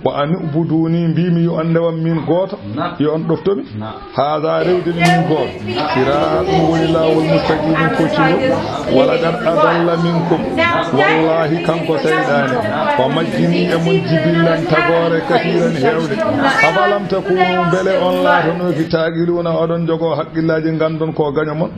Wa an ubuduni, mbimi yo on ndewam min gooto, yo on ɗoftomi. Haada, rewde mi min gooto. Siraatun, woni laawol, mustaqimun, koccungol. Walaqad adalla minkum, wallahi, kanko seyɗaane, o majjini e mon jibillan tagoore, kasiiran, heewde. Afalam takunu, mbele on laatanooki, taaqiluuna, oɗon njogoo haqqillaaji, nganndon ko gaño mon?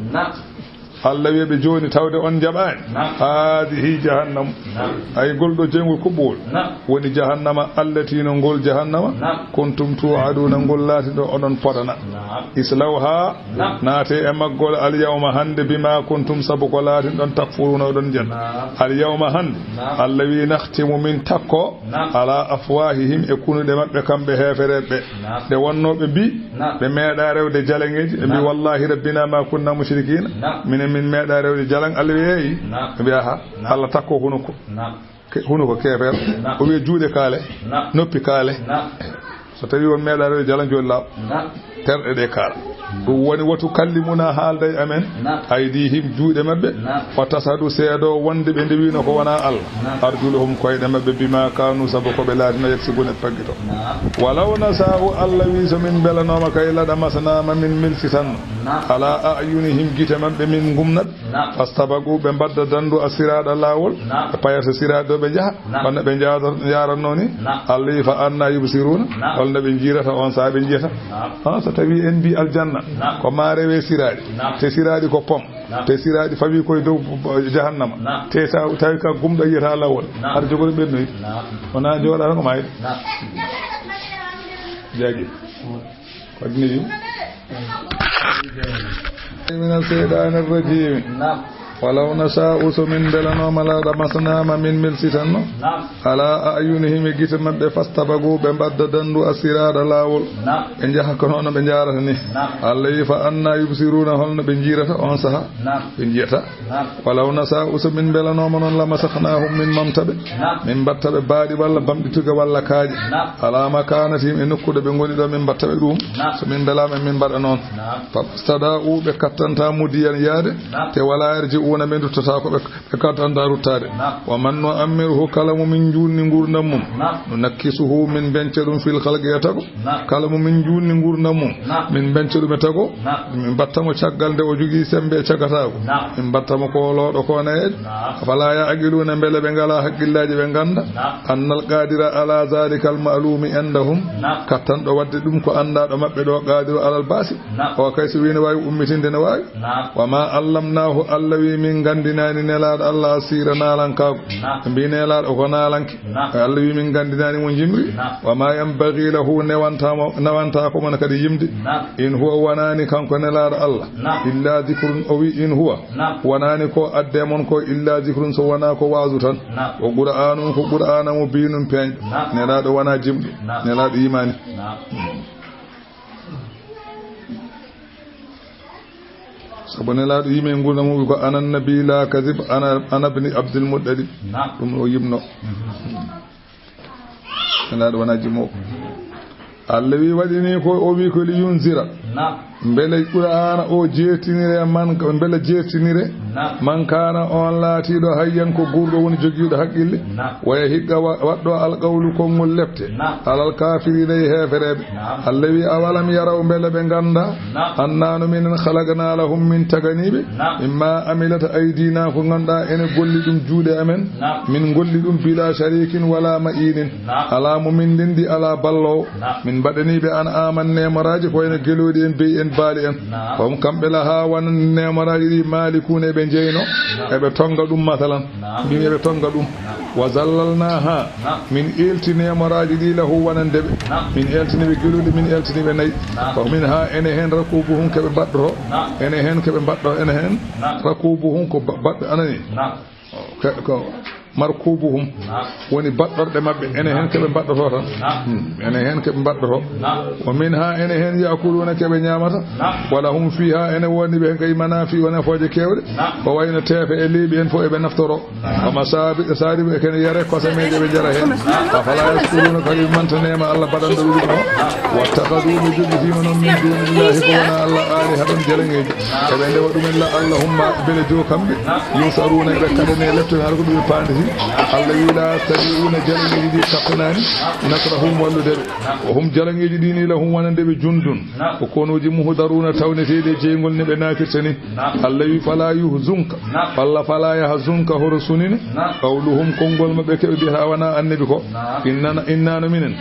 Allah wiya ɓe jooni tawde on jaɓaani. Naam. Haadihi jahannam. Naam. Ay ngol ɗo jeyngol kuɓɓowol. Naam. Woni jahannama allati no ngol jahannama. Naam. Kuntum tuu'aduuna ngol laatinɗo oɗon podana. Naam. Islawha. Naam. Naate e maggol al yawma hannde bima kuntum sabu ko laatinɗon takfuruuna oɗon jetta. Naam. Al yawma hannde. Naam. Allah wi nakhtimu min takko. Naam. Ala afwahihim e kunuɗe maɓɓe kamɓe heefereɓe. Naam. Nde wonnoo ɓe mbi. Naam. Ɓe meeɗa rewde jalaŋeeji, ɓe mbi, naam, wallahi rabbina ma kunna mushrikina. Naam. Minen min meeɗa rewde jalaŋ, Allah wi eeyi. Naam. Ɓe mbi aha. Naam. Allah takko hunuko. Naam. Ke-, hunuko keefeero. Naam. O wiya juuɗe kaale. Naam. Noppi kaale. Naam. So tawi on meeɗa rewde jalaŋ jooni laaɓ. Naam. Terɗe ɗe kaala. Ɗum woni watu kallimuna haalda e amen. Naam. Aydihim juuɗe maɓɓe. Naam. Wa tashhadu seedo wonde ɓe ndewino ko wona Allah. Naam. Arjuluhum koyɗe maɓɓe bima kanu sabu ko ɓe laatino yaksibuna ɓe paggito. Naam. Walaw nasha'u Allah wi so min mbelanoma kay lada masnama min milsitanno. Naam. Ala a'yunihim gite maɓɓe min ngumnat. Naam. Fastabagu ɓe mbadda dandu a siraɗa laawol. Naam. Ɓe payata siraɗo ɓe njaha. Naam. Wonno ɓe njaador-, njaranno ni. Naam. Allah wi fa anna yubsiruna. Naam. Holno ɓe njirata on saha ɓe njiyata. Naam. Ah, so tawi en mbi aljanna. Naam. Ko ma rewe siraɗi. Naam. Te siraɗi ko pom. Naam. Te siraɗi fawi koye dow jahannama. Naam. Te sa tawi ka gumɗo yiyata laawol. Naam. Har jogoɗo ɓennoyi. Naam. Wona joɗata ko mayde. Naam. Jaagi. Waɗi ni ɗum. Min ash-shaytaani r-rajiim. Naam. Walaw nashaa'u so min mbelanoma la damasnama min milsitanno. Naam. Ala a'yunihim e gite maɓɓe fastabagu ɓe mbadda dandu a siraɗa laawol. Naam. Ɓe njaha ko noon ɓe njarata ni. Naam. Allah wi fa anna yubsiruna holno ɓe njirata on saha. Naam. Ɓe njiyata. Naam. Walaw nashaa'u so min mbelanoma noon la masakhnahum min momta ɓe. Naam. Min mbatta ɓe baaɗi walla bamɗi tuga walla kaaƴe. Naam. Ala makanatihim e nokkuɗo ɓe ngoni ɗo min mbatta ɓe ɗum. Naam. So min mbelama min mbaɗa noon. Naam. Fastada'u ɓe kattanta mudiyan yaade. Naam. Te wala yarji'una ɓe duttata ko ɓe, ɓe kattanta ruttade. Naam. Wa man nu'ammirhu kala mo min junni ngurdam mum. Naam. Nunakkisuhu min benca ɗum fil khalqi e tago. Naam. Kala mo min junni ngurdam mum. Naam. Min benca ɗum e tago. Naam. Min mbatta mo caggal nde o jogii sembe e cagataagu. Naam. Min mbatta mo koolooɗo ko na e. Naam. Afala ya'qiluna mbele ɓe ngala haqqillaaji ɓe ngannda. Naam. Annal qadira ala zalikal ma'lumi indahum. Naam. Kattanɗo waɗde ɗum ko anndaɗo maɓɓe ɗo qadiru alal basi. Naam. O kay so wii ne waawi ummitinde ne waawi. Naam. Wa ma allamnahu Allah wi min nganndinaani nelaaɗo Allah asira naalankaagu. Naam. Mbi nelaaɗo ko naalanke. Naam. Allah wi min nganndinaani mo jimri. Naam. Wa ma yanbaghi lahu newantamo, newantaako mon kadi yimde. Naam. In huwa wanaani kanko nelaaɗo Allah. Naam. Illa dhikrun o wi in huwa. Naam. Wanaani ko adde mon ko illa dhikrun so wonaa ko waazu tan. Naam. O Qur'aanun ko Qur'aana mo biinun peeñɗo. Naam. Nelaaɗo wonaa jimɗo. Naam. Nelaaɗo yimaani. Naam. Sabu nelaaɗo yimee ngurndan mum ko ana nabi la kadhib, ana, ana bni Abdul Muttalib. Naam. Ɗum o yimno. Mhm. Nelaaɗo wonaa jimoowo. Allah wi waɗini ko o wi ko li yunzira. Naam. Mbele Qur'aana o jeertinire man, mbele jeertinire. Naam. Man kaana on laatiiɗo hayyan ko guurɗo woni jogiiɗo haqqille. Naam. Waya hiqqa wa-, waɗɗo alqawlu konngol lepte. Naam. Alal kaafiriina e heefereeɓe. Naam. Allah wi awalam yaraw mbele ɓe ngannda. Naam. Annaa no minen khalaqnaa lahum min taganiiɓe. Naam. Mimma amilat aydina ko ngannduɗaa ene golli ɗum juuɗe amen. Naam. Min golli ɗum bila sharikin wala ma'inin. Naam. Alaa mo min ndenndi alaa balloowo. Naam. Min mbaɗanii ɓe an aman neemoraaji ko wayno gelooɗi en, beyi en, baali en. Naam. Ko kamɓe lahaa wonande neemoraaji ɗi maalikuna eɓe njeyno, naam, eɓe tonnga ɗum masalan. Naam. Mbimi eɓe tonnga ɗum. Naam. Wa zallalnaaha. Naam. Min eelti neemoraaji ɗi lahu wonande ɓe. Naam. Min eeltini ɓe gelooɗi, min eeltini ɓe nayi. Naam. Ko min haa ene heen rakuubuhum keɓe mbaɗɗoto. Naam. Ene heen keɓe mbaɗɗo, ene heen. Naam. Rakuubuhum ko ba-, baɗɓe anani. Naam. Ke-, ko markubuhum. Naam. Woni baɗɗorɗe maɓɓe, ene heen keɓe mbaɗɗoto tan. Naam. Hmm, ene heen keɓe mbaɗɗoto. Naam. Wa minha, ene heen ya'kuluna keɓe ñaamata. Naam. Wa lahum fiha, ene woni ɓe kay manafi'u nafooje keewɗe. Naam. Ko wayno teefe e leeɓi en fof eɓe naftoro. Naam. Wa masabi-, saribu e kene yare kosameeje ɓe njara heen. Naam. Afala yashkuruna, kadi manta neema Allah baɗanɗo ɗum o. Naam. Wattakhadhu, ɓe jogitima noon min dunillahi ko wona Allah alihatan jalaŋeeji. Eɓe ndewa ɗumen la Allahumma, mbele jo kamɓe, yunsaruna, eɓe kaɗane lepte, har ko ɓe paanditi. Allah wi, la yastati'una, jalaŋeeji ɗi kattanaani, nasrahum, wallude ɓe. Wa hum, jalaŋeeji ɗi ni, lahum, wonande ɓe jundun. Ko konuuji muhdaruna, tawneteeɗi e jeyngol ne ɓe naatirta ni. Allah wi, fala yuhzunka, walla fala yahzunka, horo sunine. Qawluhum, konngol maɓɓe keɓe mbiyata wona annabi ko. Innana, innano minen.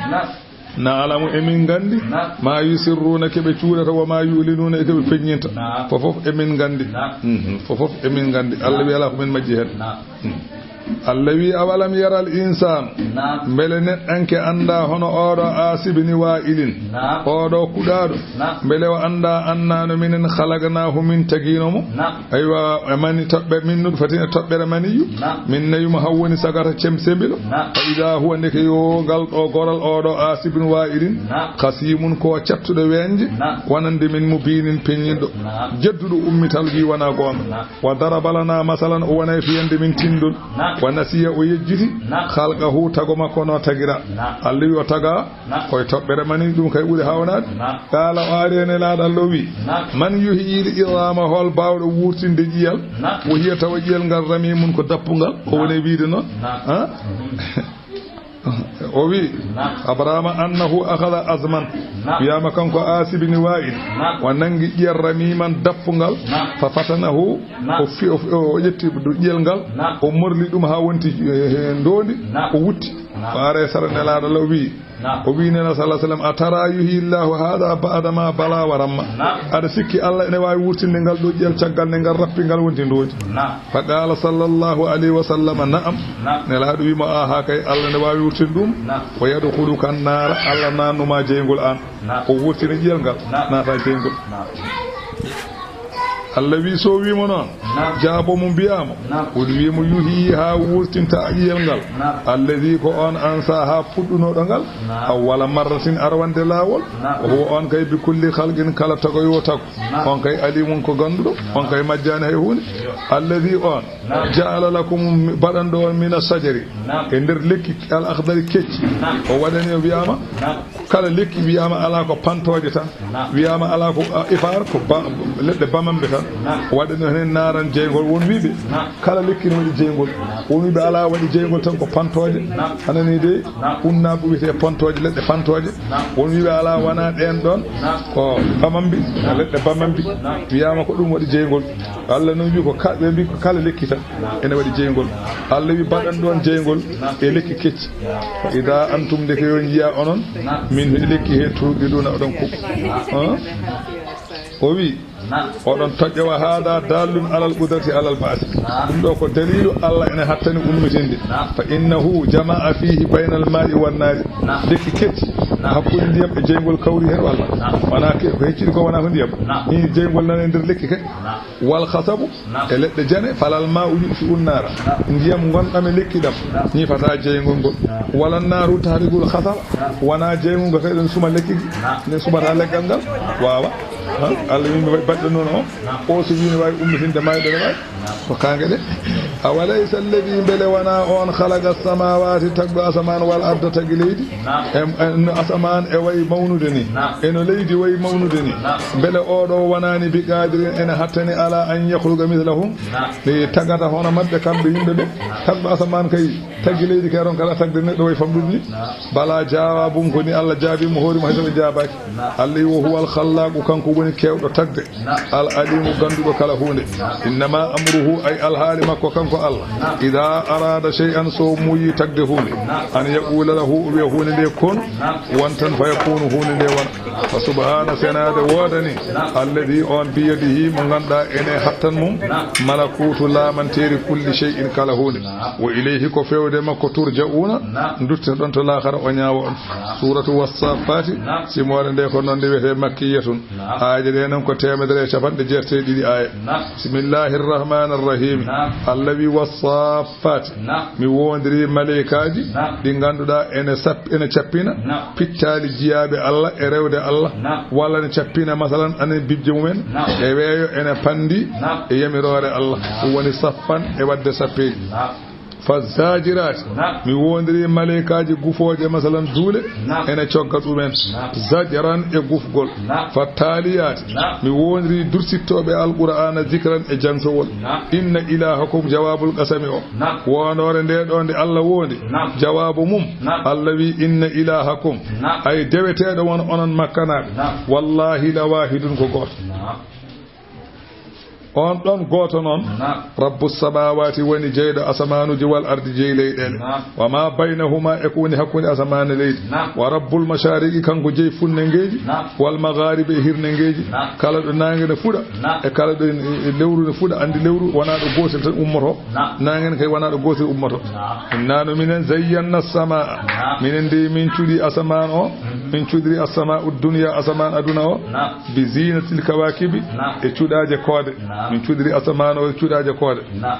Na'lamu, emin nganndi, ma yusirruna, ko ɓe cuuɗata, wa ma yu'linuna, e ko ɓe feññinta. Fofof emin nganndi. Mhm. Fofof emin nganndi. Allah wi alaa ko min majji heen. Mhm. Allah wi, awalam yaral insaanu, mbele neɗɗanke anndaa hono ooɗo Aasibini Waa'ilin, ooɗo kuɗaaɗo, mbele o anndaa annaano minen khalaqnaahu, min tagiino mo. Aywa, e mani toɓɓe, min nutfatin, e toɓɓere maniyu. Min nawi mo haa woni sagata cem sembilo. Fa idaa huwa, ndeke yo ngal ɗo goral ooɗo Aasibin Waa'ilin. Khasiimun, ko cattuɗo weeñde. Wonande min mubiinin, peññinɗo. Jedduɗo ummital wi wonaa goonga. Wa daraba lanaa masalan, o wonay fiyande min tinndol. Wa nasiya, o yejjiti. Khalqahu, tago makko no tagira. Allah wi o taga. Koye toɓɓere mani ɗum kay ɓuri hawnaade. Qaala, o ari e Nelaaɗo Allah o wi, man yuhyil idhaama, hol baawɗo wuurtinde ƴiyal? Wa hiya, tawa ƴiyal ngal ramiimun, ko dappungal, o woni wiide noon. Ha? O wi, akhbarama annahu akhadha azman. Wiyaama kanko Aasibini Waa'il, o nanngi ƴiyal ramiiman dappungal, fa fatanahu, o fi-, o fi-, o ƴetti ƴiyal ngal, o morli ɗum haa wonti, eh, ndoondi, o wutti. O ari e sara Nelaaɗo Allah o wi, o wi Nelaaɗo sallallahu alaihi wasallam, "A tara yuhyi Allahu hadha ba'da ma bala wa ramma?" Aɗa sikki Allah ene waawi wurtinde ngal ɗo ƴiyal caggal nde ngal rappi ngal wonti ndoondi? Fa qala sallallahu alaihi wasallam, "Na'am." Nelaaɗo wi mo, "Aha kay, Allah ne waawi wurtinde ɗum." "Wa yadkhuluka an-nara," Allah naatnu ma jeyngol aan. O wurtini ƴiyal ngal, naata jeyngol. Allah wi, so wi mo noon, jaabo mo, mbiyaa mo, o wi mo, "Yuhyi, haa wurtinta ƴiyal ngal, alladhi, ko on, ansa, haa puɗɗunooɗo ngal, awwala marratin, arwande laawol, wa huwa, on kay, bi kulli khalqin, kala tago yo tago, on kay, alimun, ko gannduɗo, on kay, majjaani hay huunde." Alladhi, on, ja'ala lakum, baɗanɗo on, mina shajari, e nder lekki al akhdari kecci, o waɗani, o wiyaama, kala lekki wiyaama alaa ko pantooje tan. Wiyaama alaa ko, a, ifaar, ko ba-, leɗɗe bamamɓe tan. Waɗa no heen naaran jeyngol. Won wiiɓe, kala lekki no waɗi jeyngol. Won wiiɓe alaa, waɗi jeyngol tan ko pantooje. Anani de, unnaaɓe wiyetee pantooje, leɗɗe pantooje. Won wiiɓe alaa, wonaa ɗeen ɗoon, ko bamambi, leɗɗe bamambi. Wiyaama ko ɗum waɗi jeyngol. Allah noon wi ko ka-, ɓe mbi ko kala lekki tan ene waɗi jeyngol. Allah wi baɗan ɗoon jeyngol e lekki kecci. Fa ida antum, ndeke yo njiya onon, min he lekki he, tuuqiduna, oɗon kuɓ. Han? O wi, oɗon toƴƴa, wa hada dallun alal qudrati alal ba'si. Ɗum ɗo ko dalilu Allah ene hattani ummitinde. Fa innahu jama'a fihi baynal ma'i wan nari. Lekki kecci, hakkunde ndiyam e jeyngol kawri heen walla? Wona ke-, ko hecciɗi ko wona ko ndiyam. Ni jeyngol nana e nder lekki kay. Wal khasabu, e leɗɗe jane, falal ma'u yutfi'un nara. Ndiyam ngonɗam e lekki ɗam ñifata jeyngol ngol. Wala naru tahriqul khasaba, wona jeyngol ngol kay ɗon suma lekki ki, ne sumata leggal ngal. Waawa. Han? Allah yimɓe baɗɗo noon o, o so wini waawi ummitinde mayɗo ne waawi. Ko kaange de. Awalaysa alladhi, mbele wona on, khalaqa samawati, tagɗo asamaan, wal arda, tagi leydi? Em, en, no asamaan e wayi mawnude ni, e no leydi wayi mawnude ni, mbele oɗo wonaani bi qadirin, ene hattani, ala an yakhluqa mithlahum, ɗe tagata hono maɓɓe kamɓe yimɓe ɓe? Tagɗo asamaan kay, tagi leydi kay, ronka ɗa tagde neɗɗo wayi famɗude ni? Bala, jawabum ko ni, Allah jaabi mo hoore mo, hay so ɓe jaabaaki. Allah wi, wa huwal khallaqu, kanko woni kewɗo tagde. Al alimu, gannduɗo kala huunde. Innama amruhu, ay alhaali makko kanko Allah, ida arada shay'an, so muuyi tagde huunde, an yaqula lahu, o wiya huunde nde kun, won tan, fayakunu, huunde nde wona. Fa subhana, senaade woodani, alladhi, on, biyadihi, mo ngannduɗaa ene hattan mum, malakutu, laamanteeri, kulli shay'in, kala huunde. Wa ilayhi, ko fewde makko, turja'una, duttoɗon to laakara, o ñaawa on. Suratu Wassaffati, simoore nde ko noon nde wiyetee makkiyatun. Aaje ɗe noon ko teemedere e capanɗe jeetati e ɗiɗi aaya. Bismillahir Rahmanir Rahim. Allah wi, Wassaffati. Mi woondiri maleykaaji ɗi ngannduɗaa ene sap-, ene cappina pittaali jiyaaɓe Allah e rewde Allah, walla ne cappina, masalan, anen bibje mumen e weeyo ene panndi e yamiroore Allah. Ɗum woni saffan, e waɗde sappeeji. Fa zajirati, mi woondiri maleykaaji gufooje, masalan, duule, ene cogga ɗumen, zajran, e gufgol. Fa taliyati, mi woondiri dursittooɓe Alqur'aana, zikran, e jangtowol. Inna ilahakum, jawabul qasami o, woondoore nde ɗo nde Allah woondi, jawabu mum, Allah wi, inna ilahakum, ay deweteeɗo won onon Makkanaaɓe, wallahi la wahidun, ko gooto. On ɗon gooto noon, Naam. Rabbu samaawaati woni jeyɗo asamaanuuji wal ardi jeyi leyɗeele. Naam. Wa ma baynahuma e ko woni hakkunde asamaan e leydi. Naam. Wa rabbul mashaariqi kanko jeyi funnangeeji. Naam. Wal magharibi e hirnangeeji. Naam. Kala ɗo naange ne fuɗa. Naam. E kala ɗo e, e lewru ne fuɗa, anndi lewru wonaa ɗo gootel tan ummoto. Naam. Naange ne kay wonaa ɗo gootel ummoto. Naam. Innano minen zayyanna samaa. Naam. Minen de min cuɗi asamaan o. Mhm. Min cuɗiri asamaa uddunya asamaan aduna o. Naam. Bi zinatil kawakibi. Naam. E cuɗaaje koode. Naam. Min cuɗiri asamaan o e cuɗaaje koode. Naam.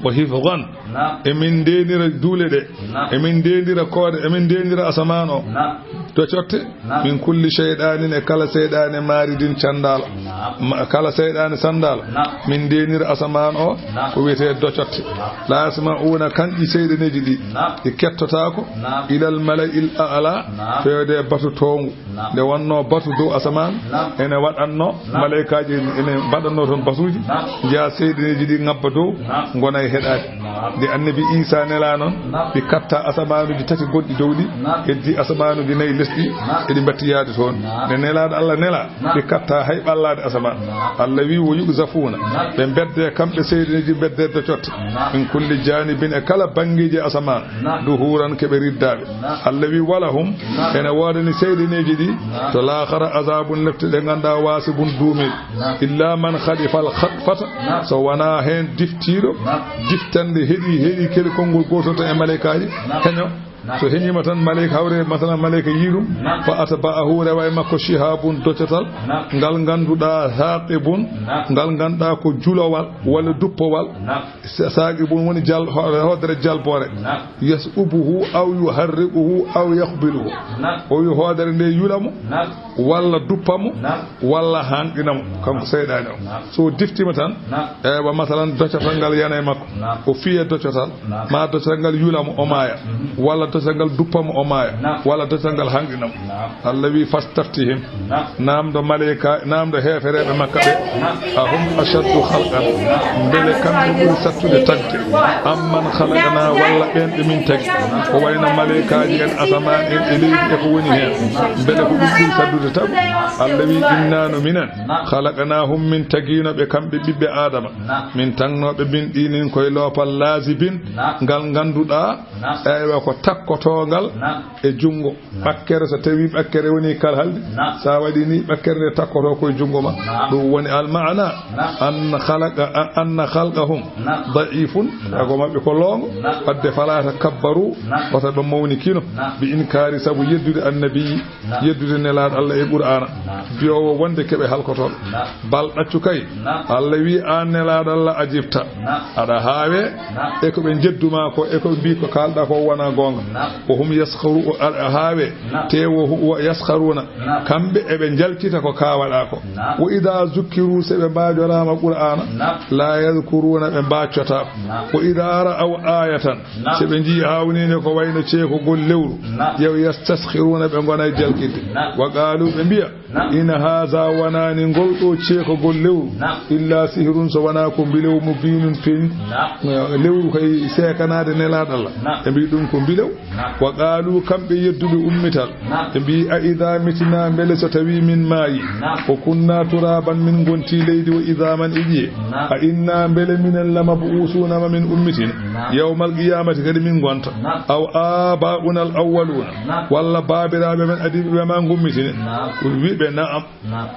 Wa hifzan. Naam. Emin ndeenira duule ɗe. Naam. Emin ndeenira koode, emin ndeenira asamaan o. Naam. Docotte. Naam. Min kulli shaydanin e kala seyɗaane maaridin candaala. Naam. Ma-, kala seyɗaane sandaala. Naam. Min ndeenira asamaan o. Naam. Ko wiyetee docotte. Naam. La yasma'una kanɗi seyɗaneeji ɗi. Naam. Ɗi kettotaako. Naam. Ilal mala'il a'la. Naam. Feewde batu towngu. Naam. Nde wonnoo batu dow asamaan, Naam. Ene waɗannoo, Naam. Maleykaaji ene mbaɗannoo toon batuuji, Naam. Njiyaa seyɗaneeji ɗi ŋabba dow, Naam. Ngona e heɗaade. Naam. Nde Annabi Iisaa nelaa noon, Naam. Ɓe katta asamaanuuji tati gonɗi dow ɗi, Naam. Heddi asamaanuuji nayi lesɗi, Naam. Eɗi mbatti yaade toon. Naam. Nde Nelaaɗo Allah nelaa, Naam. Ɓe katta hay ɓallaade asamaan. Naam. Allah wii, "Wa yuqzafuuna." Naam. Ɓe mbedde kamɓe seyɗaneeji mbedde docotte. Naam. Min kulli jaanibin e kala banngeeji asamaan. Naam. Duhuuran keɓe riddaaɓe. Naam. Allah wi, "Walahum," Naam. Ene woodani seyɗaneeji ɗi, Naam. To laakhara, "azabun," lepte ɗe ngannduɗaa, "wasibun," duumiiɗe. Naam. "Illa man khalifal khatfata," Naam. So wonaa heen diftiiɗo, Naam. Diftande heɗi, heɗi kadi konngol gootol tan e maleykaaji, Naam. Heño. Naam. So heñiima tan maleyka hawre, masalan, maleyka yii ɗum, Naam. Fa atba'ahu, rewa e makko, shihabun, docotal, Naam. Ngal ngannduɗaa, thaqibun, Naam. Ngal ngannduɗaa ko julowal, walla duppowal, Naam. Sa-, saaqi bun woni jal-, ho-, hoodere jalboore. Naam. Yas'ubuhu aw yuharriquhu aw yakhbiluhu. Naam. O wi hoodere nde yula mo, Naam. Walla duppa mo, Naam. Walla hanqina mo, Naam. Kanko seyɗaane o. Naam. So diftima tan, Naam. Ewa, masalan, docatal ngal yana e makko. Naam. O fiya docatal, Naam. Ma docatal ngal yula mo, o maaya. Mhm. Walla docatal ngal duppa mo, o maaya. Naam. Walla docatal ngal hanqina mo. Naam. Allah wi, "Fastaftihim." Naam. Naamndo maleyka, naamndo heefereeɓe Makka ɓe. Naam. "Ahum ashaddu khalqan." Naam. Mbele kamɓe ɓuri sattude tagde? Naam. "Amman khalaqna," walla ɓeen ɓe min tagi? Naam. Ko wayno maleykaaji en, asamaan en, e leydi e ko woni heen. Naam. Mbele ko ɗum ɓuri sattude tagu? Allah wi, "Inna no minen." Naam. "Khalaqnahum," min tagiino ɓe kamɓe ɓiɓɓe Aadama. Naam. "Min tagnooɓe min ɗinin koye loopal lazibin." Naam. Ngal ngannduɗaa, Naam. Eywa, ko takkotoongal Naam. E junngo. Naam. Ɓakkere, so tawii ɓakkere woni kalhaldi, Naam. So a waɗii ni, ɓakkere nde takkotoo koye junngo ma. Naam. Ɗum woni almaana, Naam. Anna khalaqa-, a-, anna khalqahum Naam. Da'ifun, Naam. Tago maɓɓe ko loongo, Naam. Wadde fala takabbaru, Naam. Wata ɓe mawnikino, Naam. Bi inkaari, sabu yeddude annabi, Naam. Yeddude Nelaaɗo Allah e Qur'aana, Naam. Biyoowo wonde keɓe halkotooɓe. Naam. Bal ɗaccu kay, Naam. Allah wi, aan Nelaaɗo Allah, ajibta. Naam. Aɗa haawe, Naam. E ko ɓe njeddu ma ko, e ko ɓe mbi ko kaalɗa ko wona goonga. Naam. Wo hum yaskharu, o aɗa haawe, Naam. Te wo hu-, wo yaskharuna. Naam. Kamɓe eɓe njalkita ko kaawaɗa ko. Naam. Wa idha zukkiru, se ɓe mbaajoraama Qur'aana. Naam. La yadhkuruna, ɓe mbaaccotaako. Naam. Wa idha ra'aw ayatan, Naam. Se ɓe njii haawninde ko wayno ceekogol lewru. Naam. Yaw yastaskhiruna, ɓe ngona e jalkinde. Naam. Wa qaalu, ɓe mbiya, Naam. In haza, wonani ngol ɗo ceekogol lewru, Naam. Illa sihrun, so wona ko mbilew, mubinun, feeñi. Naam. Lewru kay seekanaade Nelaaɗo Allah. Naam. Ɓe mbi ɗum ko mbilew. Naam. Wa qaalu, kamɓe yedduɓe ummital. Naam. Ɓe mbi, a idha mitna, mbele so tawi min maayi. Naam. Wa kunna turaban, min ngonti leydi, wa idhaman, e ƴiye. Naam. A inna, mbele minen, lamab'usuna, ma min ummitine. Naam. Yawmal qiyamati, kadi min ngonta. Naam. Aw aba'una al awwaluna. Naam. Walla baabiraaɓe men adiiɓe ɓe ma ngummitine. Naam. Wiɓe, na'am. Naam.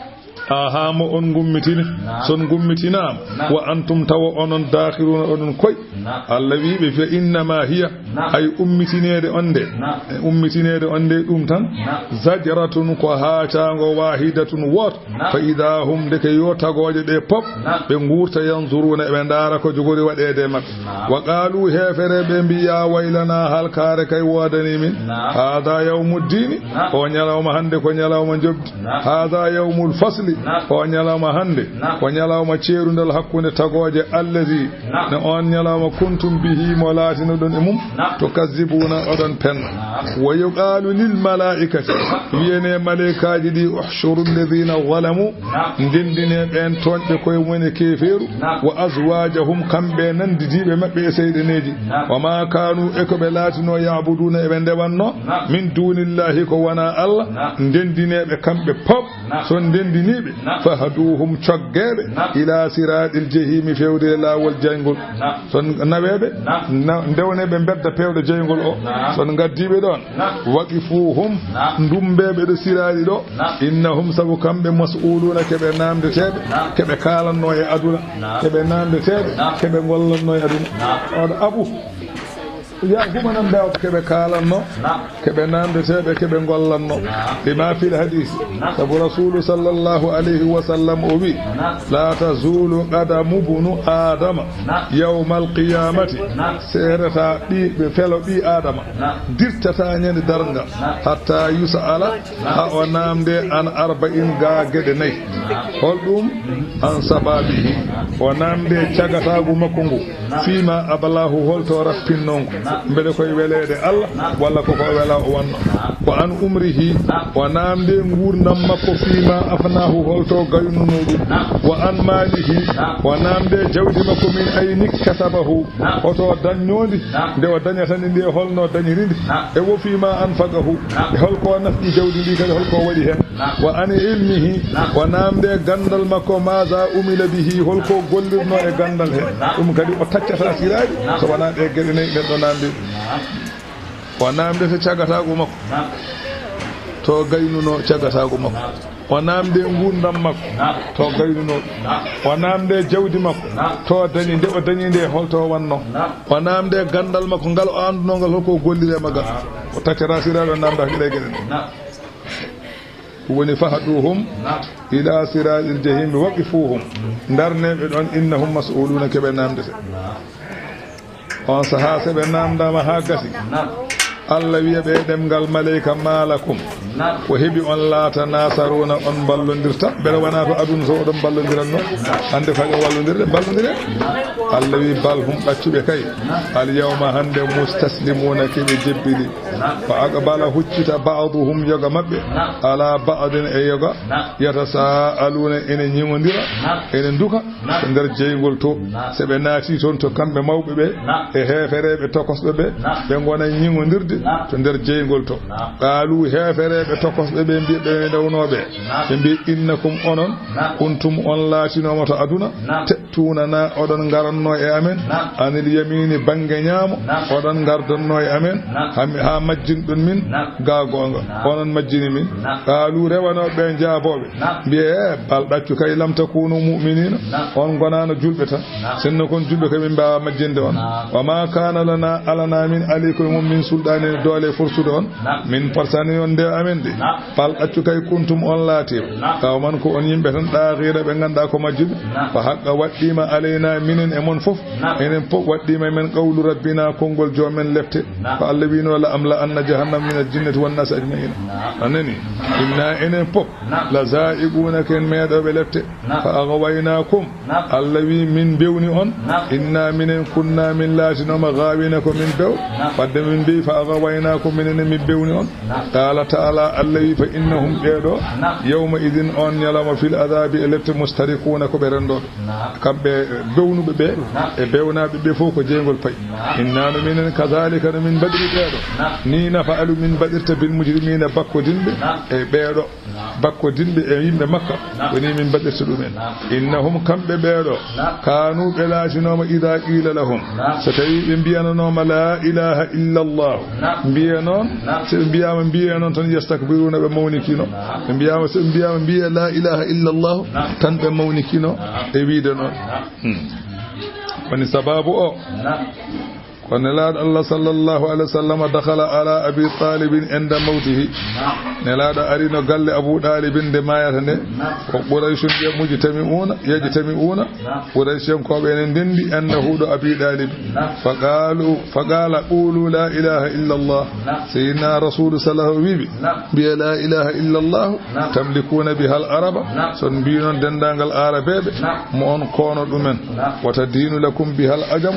Aha, mo on ngummitine. Naam. Son ngummitinaama. Naam. Wa antum, tawa onon, dakhiruna, oɗon koy. Naam. Allah wi ɓe, fa innama hiya, Naam. Hay ummitineede on nde. Naam. E ummitineede on nde ɗum tan. Naam. Zajratun, ko haacaango, wahidatun, wooto. Naam. Fa idha hum, ndeke yo tagooje ɗe pop. Naam. Ɓe nguurta, yanzuruna, eɓe ndaara ko jogori waɗeede e maɓɓe. Naam. Wa qaalu, heefereeɓe mbi, yaa waylanaa, halkaare kay woodanii min. Naam. Haadha yawmuddiini, Naam. O ñalawma hannde ko ñalawma njoɓdi. Naam. Haadha yawmul fasli, Naam. O ñalawma hannde Naam. Ko ñalawma ceerundal hakkunde tagooje. Allazi, Naam. Ne on ñalawma kuntum bihi, mo laatinoɗon e mum, Naam. Tukazzibuuna, oɗon penna. Naam. Wa yuqaalu lil malaa'ikati, wiyene maleykaaji ɗi, uhshuru alladhina zalamu, Naam. Ndenndine ɓeen tooñɓe koye mumen e keefeeru, Naam. Wa azwaajahum, kamɓe e nanndidiiɓe maɓɓe e seyɗaneeji, Naam. Wa ma kaanu, e ko ɓe laatinoo, ya'buduuna, eɓe ndewanno, Naam. Min duunillahi, ko wonaa Allah, Naam. Ndenndine ɓe kamɓe pop, Naam. So ndenndini Fahduhum, coggeeɓe, ila siratil jahimi, fewde e laawol jayngol. Son naweeɓe, na-, ndewneeɓe mbedda pewɗo jayngol o. Son ngaddiiɓe ɗon, waqifuhum, ndumbeeɓe ɗo siraɗi ɗo. Innahum, sabu kamɓe, mas'uluuna, keɓe namdeteeɓe, keɓe kaalanno e aduna, keɓe namdeteeɓe, keɓe ngollanno e aduna. On abu. Ya, humanan ɓe, keɓe kaalanno, keɓe namdeteeɓe, keɓe ngollanno. Lima fil hadis, sabu Rasulu sallallahu alayhi wa sallam o wi, la tazulu qadamu bunu Adama yawmal qiyamati, seerata ɓi, ɓe felo ɓi Adama, dirtata ñande darnga, hatta yus'ala, ha o namde an arba'in, ga geɗe nayi. Holɗum? An sababihi, o namde cagataagu makko ngu, fima ablahu, holto rappinno ngu, mbele koye weleede Allah walla koko wela o wanno. Wa an umrihi, o namde nguurndam makko, fima afnahu, holto gaynuno ɗum. Wa an malihi, o namde jawdi makko, min ayni kasabahu, hoto dañnondi, nde o dañata ndi, nde holno dañiri ndi. E wo fima anfaqahu, e holko nafqi jawdi ndi kadi, holko waɗi hen. Wa an ilmihi, o namde gandal makko, maza umila bihi, holko gollirno e gandal he. Ɗum kadi o taccata siraji, so wona ɗe geɗe nayi neɗɗo namde. O namde to cagataagu makko, to gaynuno cagataagu makko. O namde nguurndam makko, to gaynuno. O namde jawdi makko, to dañi, nde o dañi nde, holto wanno. O namde gandal makko ngal o anduno ngal, holko gollire magal. O taccata siraji, o namda ɗe geɗe ɗe. Ɗum woni, fahduhum ila siratil jahim, waqifuhum, darneeɓe ɗon, innahum mas'uluuna, keɓe namdete. On saha, se ɓe namdama ha gasi, Allah wiya ɓe ɗemngal maleyka, ma lakum, ko heɓi on la tanasaruuna, on mballondirta, mbele wona to aduna to oɗon mballondiranno, hande fage wallondirde, mballondire. Allah wi, bal hum, ɗaccuɓe kay, al yawma, hande, mustaslimuuna, keɓe jebbili. Fa aqbala, huccita, ba'duhum, yoga maɓɓe, ala ba'din, e yoga, yatasaaluuna, ene ñiŋondira, ene nduka to nder jeyngol to. Se ɓe naati toon to kamɓe mawɓe ɓe e heefereeɓe tokosɓe ɓe, ɓe ngona ñiŋondirde to nder jeyngol to. Qaalu, heefereeɓe tokosɓe ɓe mbiya ɓe ndewnooɓe, ɓe mbiya, innakum, onon, kuntum, on laatinooma to aduna, te tuunana, oɗon ngaranno e amen, anil yamini, bannge ñaamo, oɗon ngardanno e amen, ha, ha majjinɗon min, ga goonga, onon majjini min. Qaalu, rewanooɓe ɓe njaabooɓe, mbiye, e, bal ɗaccu kay, lam takunu mu'minina, on ngonaano julɓe tan, sinno kon julɓe kay min mbaawa majjinde on. Wa ma kana lana, alana min alaykum, mum min sulɗaani, doole forsude on, min parsani on nde amen de. Bal ɗaccu kay, kuntum, on laatiima, qawman, ko on yimɓe tan, ɗaaxiina, ɓe ngannduɗaa ko majjuɓe. Fa haqqa, waɗɗiima, alayna, minen e mon fof, enen fof waɗɗiima e men, qawlu rabbina, konngol joomen lepte. Ko Allah wiino, la am la anna jahannama min al jinnati wan naasi ajmaina. A nani? Inna, enen fof, la zaiquna, ken meeɗooɓe lepte. Fa aghwaynakum, Allah wi, min bewni on. Inna, minen, kunna, min laatinooma, ghaawina, ko min bew. Wadde min mbi, fa aghwaynakum, minen min bewni on. Qala ta'ala, Allah wi, fa innahum, ɓeeɗo, yawma idin, on ñalawma, fil adhabi, e lepte, mustarikuna, ko ɓe renndooɓe. Kamɓe bewnuɓe ɓe e bewnaaɓe ɓe fof ko jeyngol payi. Inna, no minen, kadhalika, no min mbaɗiri ɓeeɗo. Ni nafa'alu, min mbaɗirta, bil mujrimina, bakkodinɓe e ɓeeɗo. Bakkodinɓe e yimɓe Makka, woni min mbaɗirta ɗumen. Innahum, kamɓe ɓeeɗo, kanu, ɓe laatinooma, idha qila lahum, so tawi ɓe mbiyananooma, la ilaha illa Allah, mbiye noon, so ɓe mbiyaama, mbiye noon tan, yastakbiruna, ɓe mawnikino. Ɓe mbiyaama, so ɓe mbiyaama, mbiye, la ilaha illa Allah, tan ɓe mawnikino e wiide noon. Hmm. Woni sababu o. Ko Nelaaɗo Allah sallallahu alayhi wa sallam dakhala ala Abi Talibin inda mawtihi. Nelaaɗo arino galle Abu Ɗalibin nde maayata nde. Ko Qurayshun ɓe mujtami'una, yajtami'una. Qurayshiyankooɓe ene ndenndi inda huɗo Abi Ɗalib. Faqalu, faqala, qulu la ilaha illa Allah. Sayyidina Rasulu sallallahu alayhi wa sallam wiɓe, mbiye la ilaha illa Allah. Tamlikuna biha al araba, so on mbi noon denndaangal Aarabeeɓe, mo on koono ɗumen. Wata diinu lakum biha al ajam,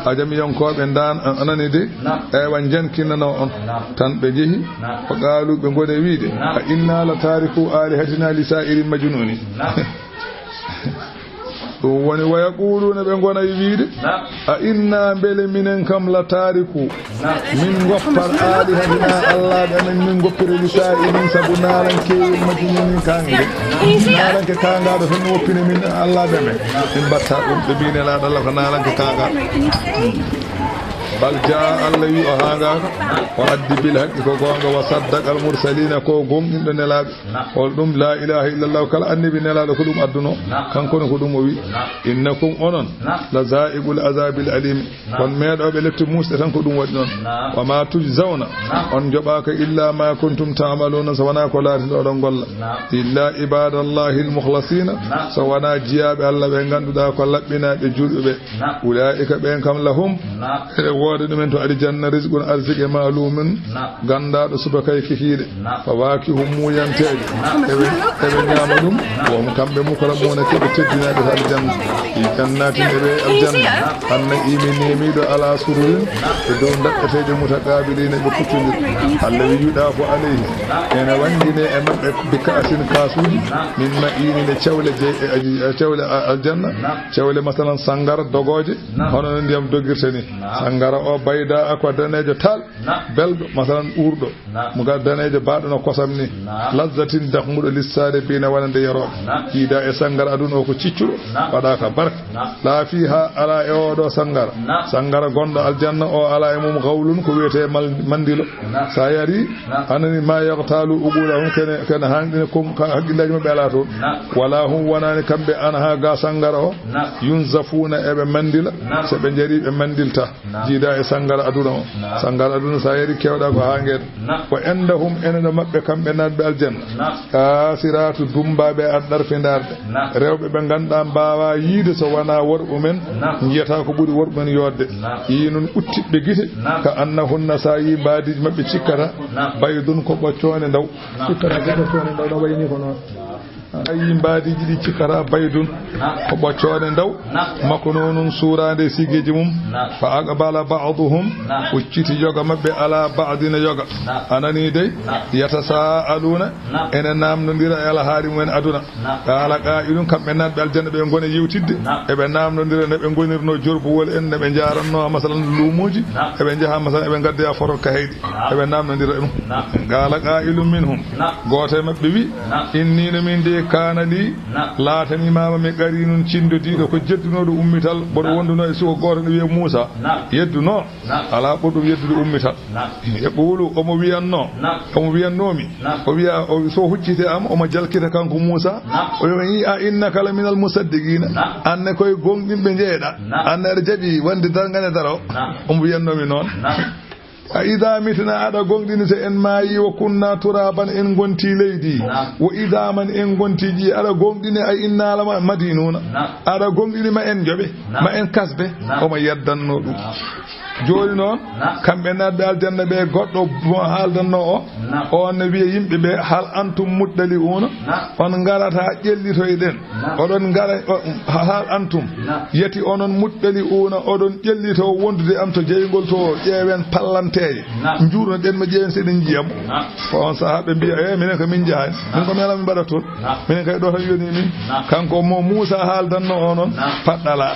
ajamiyankooɓe ndan, a nani de, eywa, njankinano on. Tan ɓe njehi, fa qaalu, ɓe ngoni wiide, a inna la taariku aalihatina li saa'iri majnuuni. Ɗum woni, wa yaquluuna, ɓe ngona e wiide, a inna, mbele minen kam, la taariku, min ngoppat, aalihatina, allaaɓe amen, min ngoppira, li saa'ilin, sabu naalankeewel majjinii min kaange. Naalanke kaangaaɗo tan woppini min allaaɓe amen. Min mbatta ɗum, ɓe mbii Nelaaɗo Allah ko naalanke kaangaaɗo. Bal jaa, Allah wi o haangaaka, o addi bil haqqi, ko goonga, wa saddaqa al mursaliina, ko gomɗinɗo nelaaɓe. Hol ɗum? La ilaha illallah, kala annabi nelaaɗo ko ɗum adduno, kanko ne ko ɗum o wi. Innakum, onon, la zaiqul azabil alim, kon meeɗooɓe lepte muusɗe tan, ko ɗum waɗi noon. Wa ma tujzawna, on joɓaaka, illa ma kuntum ta'maluna, so wonaa ko laatino oɗon golla. Illa ibadallahi al mukhlasina, so wonaa jiyaaɓe Allah ɓe ngannduɗaa ko laɓɓinaaɓe julɓe ɓe. Ulaa'ika, ɓeen kam, lahum, eɗe wooda ɗumen to aljanna, rizqun, arsike, maalumun, ganndaaɗo, subaka e kikiiɗe. Fawaakihu, muuyanteeje, eɓe, eɓe ñaama ɗum. Wa hum, kamɓe, mukramuuna, keɓe teddinaaɓe to aljanna. Fi jannatin, eɓe aljanna. An na'iimi, neemiiɗo, ala sururin, e dow ndaɗɗeteeɗe, mutaqaabiliina, ɓe kuccondir. Allah wi, yudaafu alayhim, ene wanngine e maɓɓe, bi ka'sin, kaasuuji, min ma'iinin, e cewle je-, e, e cewle a-, aljanna. Cewle, masalan, sanngara dogooje, hono no ndiyam dogirta ni. Sanngara o, bayda, ko daneejo tal, belɗo, masalan, uurɗo. Mo ga daneejo baaɗo no kosam ni. Lazzatin, dakmuɗo, lissaare bina, wonande yarooɓe. Jiida e sanngara aduna o ko ciccuɗo, waɗaaka barke. La fiha, ala e oɗo sanngara. Sanngara gonɗo aljanna o, ala e mum gawlun, ko wiyetee mal-, mandilo. Sa yari, anani, ma yaqtalu uqulahum, kene, kene hanɗine kom-, ka-, haqqillaaji maɓɓe ala toon. Wala hum, wonani kamɓe, anha, ga sanngara o, yunzafuna, eɓe mandila, so ɓe jari ɓe mandilta. Jiida e sanngara aduna o. Sanngara aduna, sa yari, kewɗa ko haa ngeeɗa. Wa indahum, ene ɗo maɓɓe kamɓe naatɓe aljanna. Kasiratu, dumbaaɓe an ɗarfe ndaarɗe. Rewɓe ɓe ngannduɗaa mbaawaa yiide so wonaa worɓe men, njiyata ko ɓuri worɓe men yooɗde. Yii nun ɓuttiɓɓe gite, ka annahunna, sa yii mbaadiiji maɓɓe cikkata, baydun, ko ɓoccoonde ndaw. Cikkata ko ɓoccoonde ndaw, no wayni ko noon. A yii mbaadiiji ɗi cikkata baydun, ko ɓoccoonde ndaw. Makko noon, suuraande e sigeeji mum. Fa aqbala ba'duhum, hucciti yoga maɓɓe, ala ba'din yoga. A nanii dey? Yatasaaluna, ene naamnondira e alhaali mumen aduna. Qaala qaa'ilun, kamɓe naatɓe aljanna ɓe ngona yewtidde, eɓe naamnondira no ɓe ngonirnoo jorbuwol en, no ɓe njaarannoo, masalan, luumuuji, eɓe njaha, masalan, eɓe ngaddoya foto ka heyɗi, eɓe naamnondira ɗum. Qaala qaa'ilun minhum, gooto e maɓɓe wi, inni, no min de, kaana lii, laatanii maama mi, qariinun, cinndodiiɗo, ko jeddunooɗo ummital, mboɗo wondunoo e suka gooto no wiyee Muusa, yeddunoo. Alaa ɓurɗum yeddude ummital. Yaqulu, omo wiyannoo, omo wiyannoo mi. O wiya, o, so huccite am, omo jalkita kanko Muusa. O wiya, a innaka la minal musaddiqina. An ne koye gomɗinɓe njeeɗa. An ne aɗa jaɓi wonde darngane daro. Omo wiyannoo mi noon. A idha mitna, aɗa gomɗini so en maayi, wa kunna turaban, en ngonti leydi. Wa idhaman, en ngonti ƴiye, aɗa gomɗini a inna la ma-, madinuna. Aɗa gomɗini ma en joɓe, ma en kasbe. Omo yeddannoo ɗum. Jooni noon, kamɓe naatɓe aljanna ɓe, goɗɗo mo haaldannoo o, on ne wiya yimɓe ɓe, hal antum muttali'uuna? On ngarata ƴellitoyɗen? Oɗon ngara, o, hal antum, yati onon, muttali'uuna, oɗon ƴellito wondude am to jeyngol to, ƴeewen pallanteeje, njuurnoɗen mo, ƴeewen so eɗen njiya mo. Ko on sahaa ɓe mbiya, e, minen ko min njahaani, min ko mi alaa min mbaɗa toon, minen kay ɗo tan yoni min. Kanko mo Muusa haaldannoo o noon, paɗɗalaa.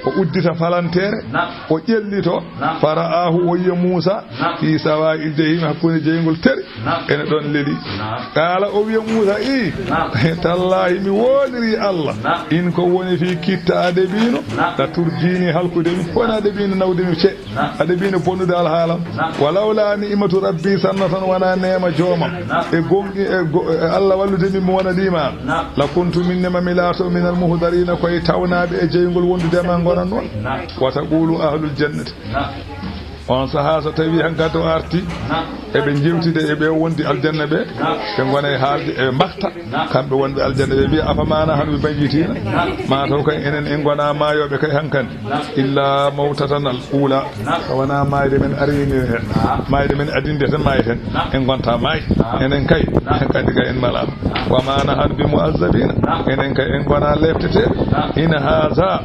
O uddita falanteere, o ƴellito, fara'aahu, o yiya Muusa, fi sawaa'il jahiim, hakkunde jeyngol teri, ene ɗon leli. Qaala, o wiya Muusa, i, tallaahi, mi woondirii Allah, in ko woni fii kitta a ɗeɓiino, la turdiini, halkude mi, wona ɗeɓiino nawde mi ce. Aɗa ɓiino bonnude alhaalam. Wa lawla ni'matu rabbi, sanno tan wona neema joomam. E gonɗi, e go-, e Allah wallude min, mi wona liimaan. La kuntu, min ne ma mi laato, minal muhdariina, koye tawnaaɓe e jeyngol wondude e ma ngonan noon. Wa taqulu ahlul jannati. On sahaa so tawi hankadi o arti, eɓe jewtida e ɓe wondi aljanna ɓe, ɓe ngona e haalde, eɓe mbahta. Kamɓe wonɓe aljanna ɓe mbiya, afama nahnu bi mayyitiina? Maa taw kay enen en ngona maayooɓe kay hankandi. Illa mawtatana al ula. So wonaa maayde men arini hen. Maayde men adinde tan maayeten. En ngonta maay. Enen kay hankandi kay en malaama. Wa ma nahnu bi mu'azzabina. Enen kay en ngona lepteteeɓe. In haza,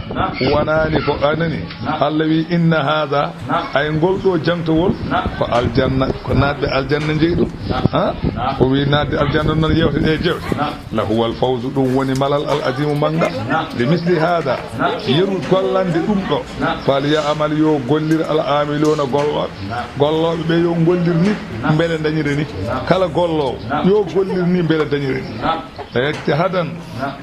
wonani ko anani. Allah wi, inna haza, ay ngol ɗo jangtowol, ko aljanna, ko naat Ɓe aljanna njeyi ɗum. Ha? O wi naatde aljanna noon yewte ɗe jewte. La huwa al fawzu, ɗum woni malal al azimu manngal. Li misli hada, yeru gollande ɗum ɗo. Fal ya amal, yo gollir al amiluna gollooɓe. Gollooɓe ɓe yo ngollir ni mbele dañira ni. Kala golloowo yo gollir ni mbele dañira ni. Yajtahadan.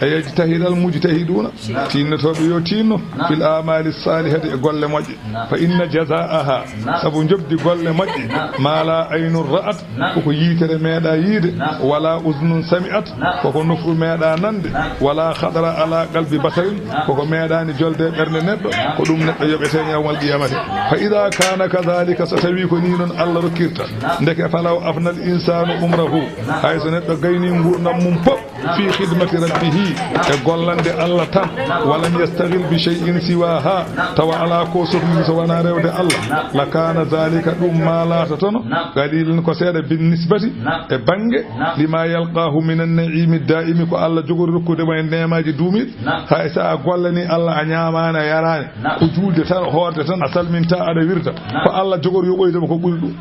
E yajtahidal mujtahiduna, tiinnotooɓe yo tiinno, fil amali salihati, e golle moƴƴe. Fa inna jazaaha, sabu njoɓdi golle moƴƴe, ma la aynun ra'at, koko yiitere meeɗa yiide, wala uznun sami'at, koko nofru meeɗa nande, wala khatara ala qalbi basharin, koko meeɗani jolde e ɓernde neɗɗo, ko ɗum neɗɗo yoɓete yawmal qiyamati. Fa ida kana kadhalika, so tawi ko ni noon Allah rokkirta, ndeke falaw afnal insanu umrahu, hay so neɗɗo gayni ngurdam mum pop, fi khidmati rabbihi, e gollande Allah tan, walam yastaghil bi shay'in siwaha, tawa ala ko sohliri so wona rewde Allah, la kana zalika, ɗum ma laatotono, qalilan, ko seeɗa, bin nisbati, e bannge, lima yalqahu min an-na'imi da'imi, ko Allah jogori rokkude mo e neemaji duumiiɗi. Hay so a gollani Allah, a ñaamaani, a yaraani, ko juulde tan, hoorde tan, a salminta, aɗa wirda, ko Allah jogori yoɓoyde mo ko ɓuri ɗum.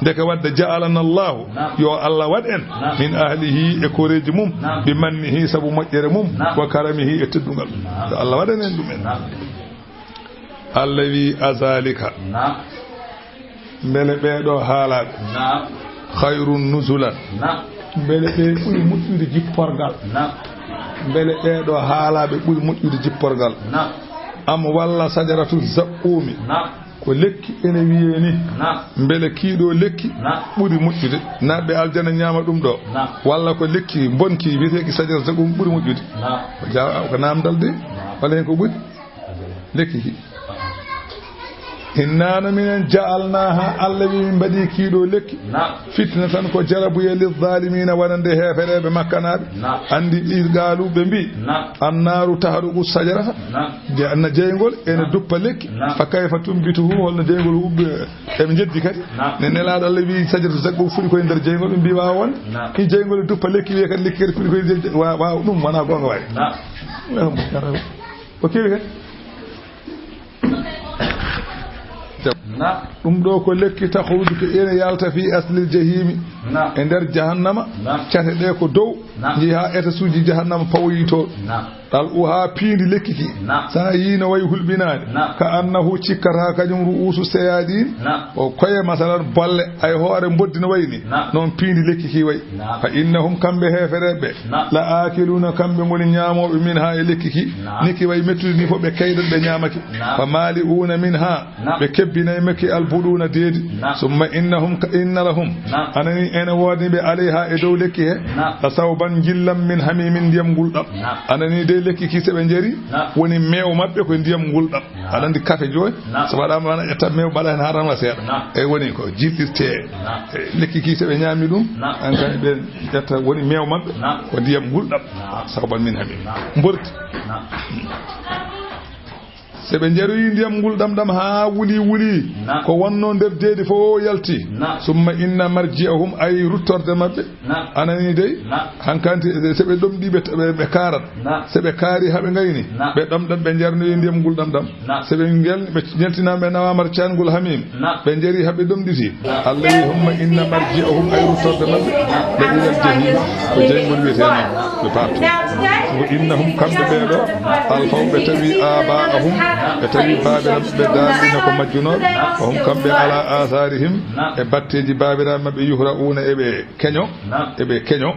Ndeke wadde, ja'alana Allahu, yo Allah waɗ en, min ahlihi, e koreeji mum, bi mannihi, sabu moƴƴere mum, wa karamihi, e teddungal. Yo Allah waɗ en heen ɗum en. Allah wi, azalika, mbele ɓee ɗoo haalaaɓe, khayrun nuzulan, mbele ɓe ɓuri moƴƴude jipporgal, mbele ɓee ɗoo haalaaɓe ɓuri moƴƴude jipporgal, am walla sajaratu zaqqumi, ko lekki ene wiyee ni, mbele kii ɗoo lekki ɓuri moƴƴude, naatɓe aljanna ñaama ɗum ɗoo, walla ko lekki mbonki wiyeteeki sajaratu zaqqum ɓuri moƴƴude? Ko jaa-, ko naamndal de, walla heen ko ɓuri? Lekki ki. Inna no minen ja'alnaha, Allah wi min mbaɗi kii ɗoo lekki. Fitna tan ko jarabuye lizzalimina, wonande heefereeɓe makkanaaɓe. Anndi ɗi gaalu ɓe mbi, annaaru tahruqu sajarata. Je-, na jeyngol ene duppa lekki. Fa kayfa tumbituhu, holno jeyngol huɓɓi, eɓe njeddi kadi. Ne Nelaaɗo Allah wi sajaratu zaqqum fuɗi koye nder jeyngol, ɓe mbi waawa wonde. Ɗi jeyngol e duppa lekki, wiye kadi lekki kadi fuɗi koye nder je-, wa-, waaw, ɗum wona goonga waay. O kewi kadi. Ɗum ɗoo ko lekki takhruju, ko ene yalta fi aslil jahimi, e nder jahannama, cate ɗe ko dow, njehi haa etasuuji jahannama pawoyi toon. Ɗal uha piindi lekki ki, sa yii no wayi hulɓinaade, ka annahu cikkata kañum ru'usu seyadin, o koye masalan bolle, ay hoore mboddi no wayi ni, noon piindi lekki ki wayi. Fa innahum, kamɓe heefereɓe, la akiluna, kamɓe ngoni ñaamooɓe, minha, e lekki ki, ni ki wayi mettude ni fof ɓe kaydat ɓe ñaamaki. Fa mali'una minha, ɓe kebbinay makki albuɗuna deedi. Summa innahum ka-, inna lahum, anani ene woodani ɓe, alayha, e dow lekki he, la sawban, jillam, min hamimin, ndiyam ngulɗam. Anani de lekki ki, se ɓe njari, woni meew maɓɓe ko ndiyam ngulɗam. Aɗa anndi kafe jooni, so waɗaama tan a ƴetta meew mbaɗa heen haa tan wa seeɗa. E woni ko jilɗirte. E lekki ki, so ɓe ñaami ɗum, an kan ɓe ƴetta woni meew maɓɓe, ko ndiyam ngulɗam. Sawban min hamim. Mborti. So ɓe njaroyi ndiyam ngulɗam ɗam haa wuli wuli, ko wonnoo nder deedi fof yalti. Summa inna marji'ahum, ay ruttorde maɓɓe, Anani dey, hankanti, so ɓe ɗomɗi, ɓe, ɓe, ɓe kaarat. So ɓe kaari, haa ɓe ngayni, ɓe ɗomɗat, ɓe njarnoyi ndiyam ngulɗam ɗam. So ɓe ngel-, ɓe njaltinaama, ɓe nawaama caangol hamim, ɓe njari haa ɓe ɗomɗiti. Allah wi, "Humma inna marji'ahum, ay ruttorde maɓɓe, la ilal jahim, ko jeyngol wiyetee noon, ɓe paarto." Wa innahum, kamɓe ɓee ɗoo, alfaw, ɓe tawi, abaa'ahum, ɓe tawi baabiraaɓe maɓɓe, daalliina, ko majjunooɓe, wa hum, kamɓe, ala atharihim, e batteeji baabiraaɓe maɓɓe, yuhra'uuna, eɓe keño, eɓe keño,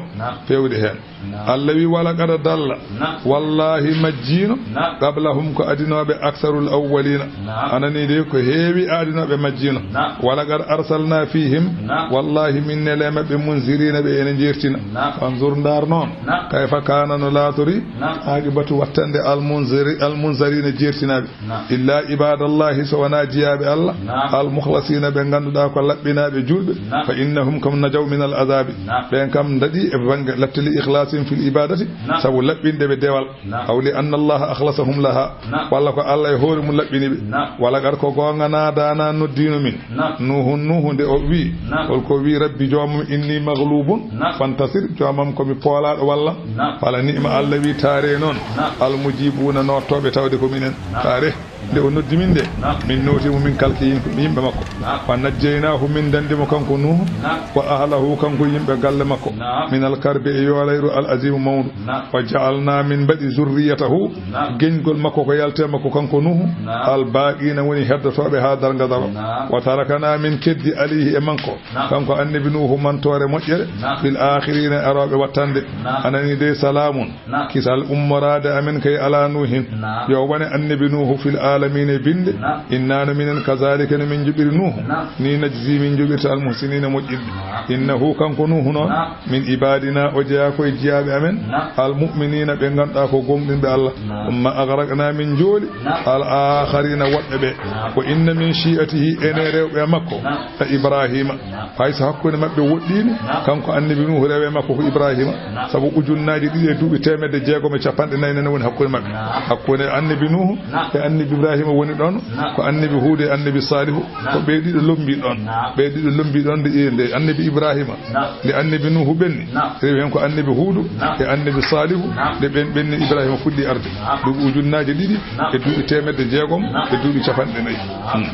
peewde heen. Allah wi, "Wala qad dalla, wallahi majjiino, qablahum, ko adinooɓe, aktharul awwaliina." Anani de, ko heewi adinooɓe majjiino. "Wala qad arsalna fihim, wallahi min neli e maɓɓe, munziriina, ɓe ene njeertina." Fanzur, ndaar noon, kayfa kaana, no laatori, aqibatu, wattande, al munziri-, al munzariina, jeertinaaɓe. Illa ibadallahi, so wonaa jiyaaɓe Allah, al mukhlasiina, ɓe ngannduɗaa ko laɓɓinaaɓe juulɓe, fa innahum kam najaw min al azabi, ɓen kam ndaɗi e bannge laɓtali, ikhlasin fil ibadati, sabu laɓɓinde ɓe dewal, aw li anna Allaha akhlasahum laha, walla ko Allah e hoore mum laɓɓini ɓe. Wala qad, ko goonga, nadana, noddiino min Nuuhun, Nuuhu, nde o wi, hol ko wi, "Rabbi, joomam, inni maghlubun fantasir, joomam, ko mi poolaaɗo, wallam." Fala ni'ma, Allah wi, taare noon, al mujibuna, noottooɓe tawde ko minen. Taare. Nde o noddi min nde, min nooti mo, min kalki yim-, yimɓe makko. Wa najjaynaahu, min danndi mo kanko Nuuhu, wa ahlahu, kanko yimɓe galle makko, min alkarbi, e yoolayru al azimu mawndu. Wa ja'alnaa, min mbaɗi zurriyatahu, geñgol makko ko yalti e makko kanko Nuuhu, al baaqiina, woni heddotooɓe haa darnga daro. Wa taraknaa, min keddi alayhi, e makko, kanko annabi Nuuhu, mantoore moƴƴere, fil aakhiriina, e arooɓe wattande. A nanii dey, salaamun. Kisal ummoraade amen kay alaa Nuuhin. Yo wone annabi Nuuhu fil aalamiina e binnde. Innaa no minen kazaalika no min njoɓiri Nuuhu. Ni najzi min njoɓirta al muhsiniina moƴƴinɓe. Innahu kanko Nuuhu noon min ibaadinaa o jeyaa ko e jiyaaɓe amen. Al mu'miniina ɓe ngannduɗaa ko gomɗinɓe Allah. Summa agraqnaa min njooli al aakhariina woɗɓe ɓe. Wa inna min shi'atihi ene rewɓe makko. La Ibraahiima. Hay so hakkunde maɓɓe woɗɗiino, kanko annabi Nuuhu, rewe makko ko Ibraahiima. Sabu ujunnaaji ɗiɗi e duuɓi teemedde jeegom e capanɗe nayi nana woni hakkunde maɓɓe. Hakkunde annabi Nuuhu e annabi Ibraahiima woni ɗoon, ko annabi Huudu e annabi Saalihu, ko ɓe ɗiɗo lombii ɗoon. Ɓe ɗiɗo lombii ɗoon nde, nde annabi Ibraahiima, nde annabi Nuuhu ɓenni, rewi heen ko annabi Huudu e annabi Saalihu, nde ɓeen ɓenni Ibraahiima fuɗɗi arde. Duuɓi ujunnaaji ɗiɗi e duuɓi teemedde jeegom e duuɓi capanɗe nayi. Hmm.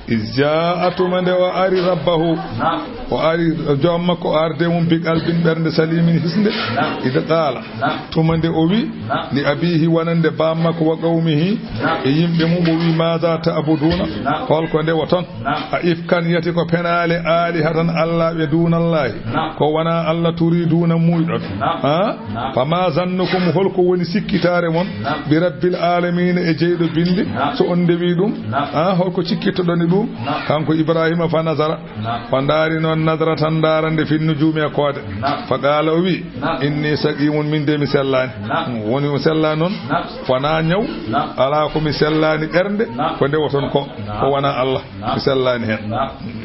Iz jaa, tuma nde o ari rabbahu, o ari joom makko, o arde mum bi qalbin ɓernde salimin hisnde. Ida qaala, tuma nde o wi li abihi wonande baam makko wa qawmihi e yimɓe mum, o wi maada ta'buduuna, holko ndewoton? A ifkan, yati ko penaale, aalihatan, allaaɓe, duunallaahi, ko wonaa Allah, turiiduuna muuyɗon. Ha? Fama zannukum, holko woni sikkitaare mon bi rabbil aalamiina, e jeyɗo binde, so on ndewi ɗum? Ha? Holko cikkittoɗon e ɗum? Kanko Ibraahiima, fa nazara, o ndaari noon, nazratan, ndaarande, fin nujuumi, e koode. Fa qaala, o wi, inni saqiimun, min de mi sellaani. Woni o sellaani noon, wonaa ñaw, alaa ko mi sellaani ɓernde, ko ndewoton ko, ko wonaa Allah. Mi sellaani heen.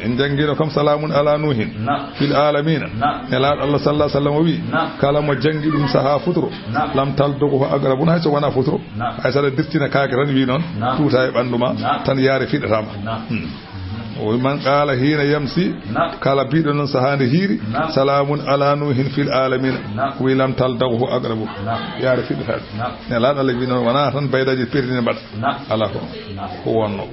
En njanngiino kam, salaamun alaa Nuuhin fil aalamiina. Nelaaɗo Allah sallallaahu alayhi wa sallam o wi, kala mo janngi ɗum sahaa futuro, lam talduqhu aqrabun, hay so wonaa futuro, hay so aɗa dirtina kaake tan, wi noon, tuuta e ɓanndu ma, tan yaare fiɗataa ma. Hmm. O wi, man qaala hiina yamsi, kala biiɗo noon sahaa nde hiiri, salaamun alaa Nuuhin fil aalamiina, o wi, lam talduqhu aqrabun, yaare fiɗataa ɗum. Nelaaɗo Allah wi noon, wonaa tan baydaaji perdi ne mbaɗa. Alaa ko, ko wonnoo.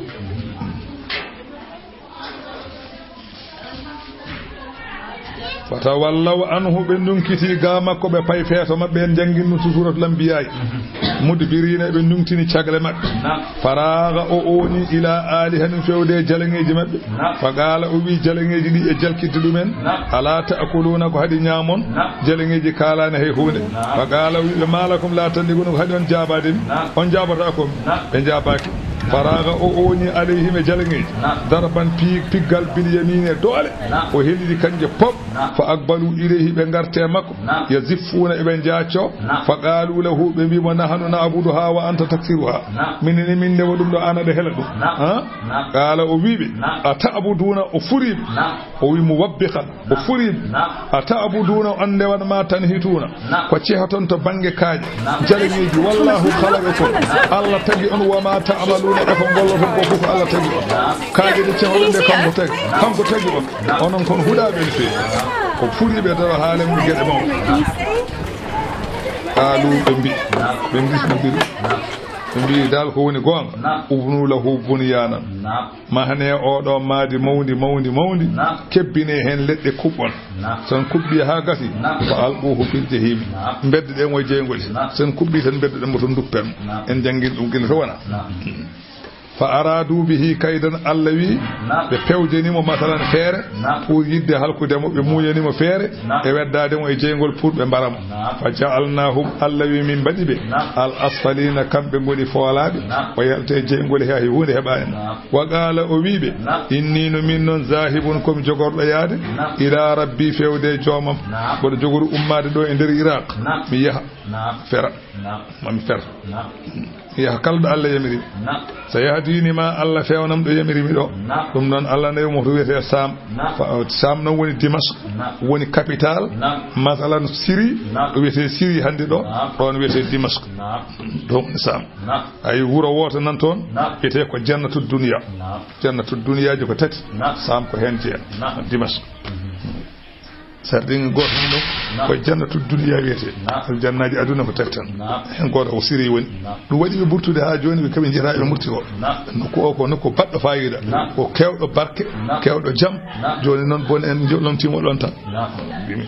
Fatawallaw anhu, ɓe ndunkiti gaa makko, ɓe payi feeto maɓɓe, en njanngin ɗum to Suuratul Anbiyaa'i. Mudbiriina, ɓe ndunktini cagle maɓɓe. Faraaga, o ooñi, ilaa aalihatihim, feewde e jalaŋeeji maɓɓe. Faqaala, o wi jalaŋeeji ɗi e jalkitde ɗumen, alaa ta'kuluuna, ko haɗi ñaamon? Jalaŋeeji kaalaani hay huunde. Faqaala, o wi ɓe, maa lakum laa tantiquuna, ko haɗi on jaabaade mi? On njaabataa ko mi? Ɓe njaabaaki. Faraaga, o ooñi, alayhim, e jalaŋeeji, darban, pi-, piggal, bil yamiini, e doole, o helidi kanje pop. Fa aqbalu ilayhi, ɓe ngarti e makko, yaziffuuna, eɓe njaacco. Fa qaalu lahu, ɓe mbi mo, nahnu na'buduhaa wa anta taksiruhaa, minen min ndewa ɗum ɗo, aan aɗa hela ɗum. Ha? Qaala, o wi ɓe, a ta'buduuna, o furi ɓe. O wi muwabbiqan, o furi ɓe. A ta'buduuna, on ndewat, maa tanhituuna, ko cehoton to bannge kaaƴe, jalaŋeeji. Wallaahu khalaqakum, Allah tagi on, wa maa ta'maluuna, e ko ngolloton ko fof, ko Allah tagi on. Kaaƴe ɗe cehoɗon ɗe, kanko tagi, kanko tagi on. Onon kon huɗaaɓe no feewi. Ko furi ɓe tawa haalen ko geɗe mawɗe. Qaalu, ɓe mbi, ɓe ndisnodiri, ɓe mbi, dal ko woni goonga, ubnu lahu bunyaanan. Mahane oɗo maadi mawndi, mawndi, mawndi. Naam. Kebbine heen leɗɗe kuɓɓon. Naam. So on kuɓɓi haa gasi, naam, fa alquuhu fil jahiimi. Naam. Mbeddoɗen mo e jeyngol. Naam. So on kuɓɓi tan, mbeddoɗen mo toon, nduppen mo. Naam. En njanngin ɗum gila to wona. Naam. Fa araadu bihi kaydan, Allah wi, naam, ɓe pewjani mo, masalan, feere, naam, pour yidde halkude mo, ɓe muuyani mo feere, naam, e weddaade mo e jeyngol pour ɓe mbara mo. Naam. Fa ja'alnaahum, Allah wi, min mbaɗi ɓe, naam, al asfaliina, kamɓe ngoni foolaaɓe, naam, o yalta e jeyngol, hay huunde heɓaani mo. Naam. Wa qaala, o wii ɓe, naam, inni, no min noon, zaahibun, ko mi jogorɗo yaade, naam, ilaa rabbi, feewde e joomam. Naam. Mboɗo jogori ummaade ɗo e nder Iraq. Naam. Mi yaha. Naam. Fera. Naam. Ma mi fer. Naam. Mi yaha kala ɗo Allah yamiri. Naam. So yahdini ma, Allah feewnam ɗo yamiri mi ɗo. Naam. Ɗum noon, Allah nawi mo to wiyetee Saam. Naam. Fa-, Saam noon woni Dimask. Naam. Woni capital. Naam. Masalan, Siri. Naam. Ɗo wiyetee Siri hannde ɗo. Naam. Ɗoon wiyetee Dimask. Naam. Ɗoon woni Saam. Naam. Ay, wuro wooto nan toon. Naam. Wiyetee ko Jannatu Duniya. Naam. Jannatu Duniyaaji ko tati. Naam. Saam ko heen jeyaa. Naam. Dimask. Mhm. Sarɗin gooto heen ɗo, ko jannatu duniya wiyetee. Naam. Aljannaaji aduna ko tati tan. Naam. Heen gooto o Siri woni. Naam. Ɗum waɗi ɓe burtude haa jooni, ɓe kaɓe njiyata ɓe murti o. Naam. Nokku o ko nokku baɗɗo faayiida. Naam. Ko keewɗo barke, naam, keewɗo jam. Naam. Jooni noon, bone en jo-, lomtiima ɗoon tan. Naam.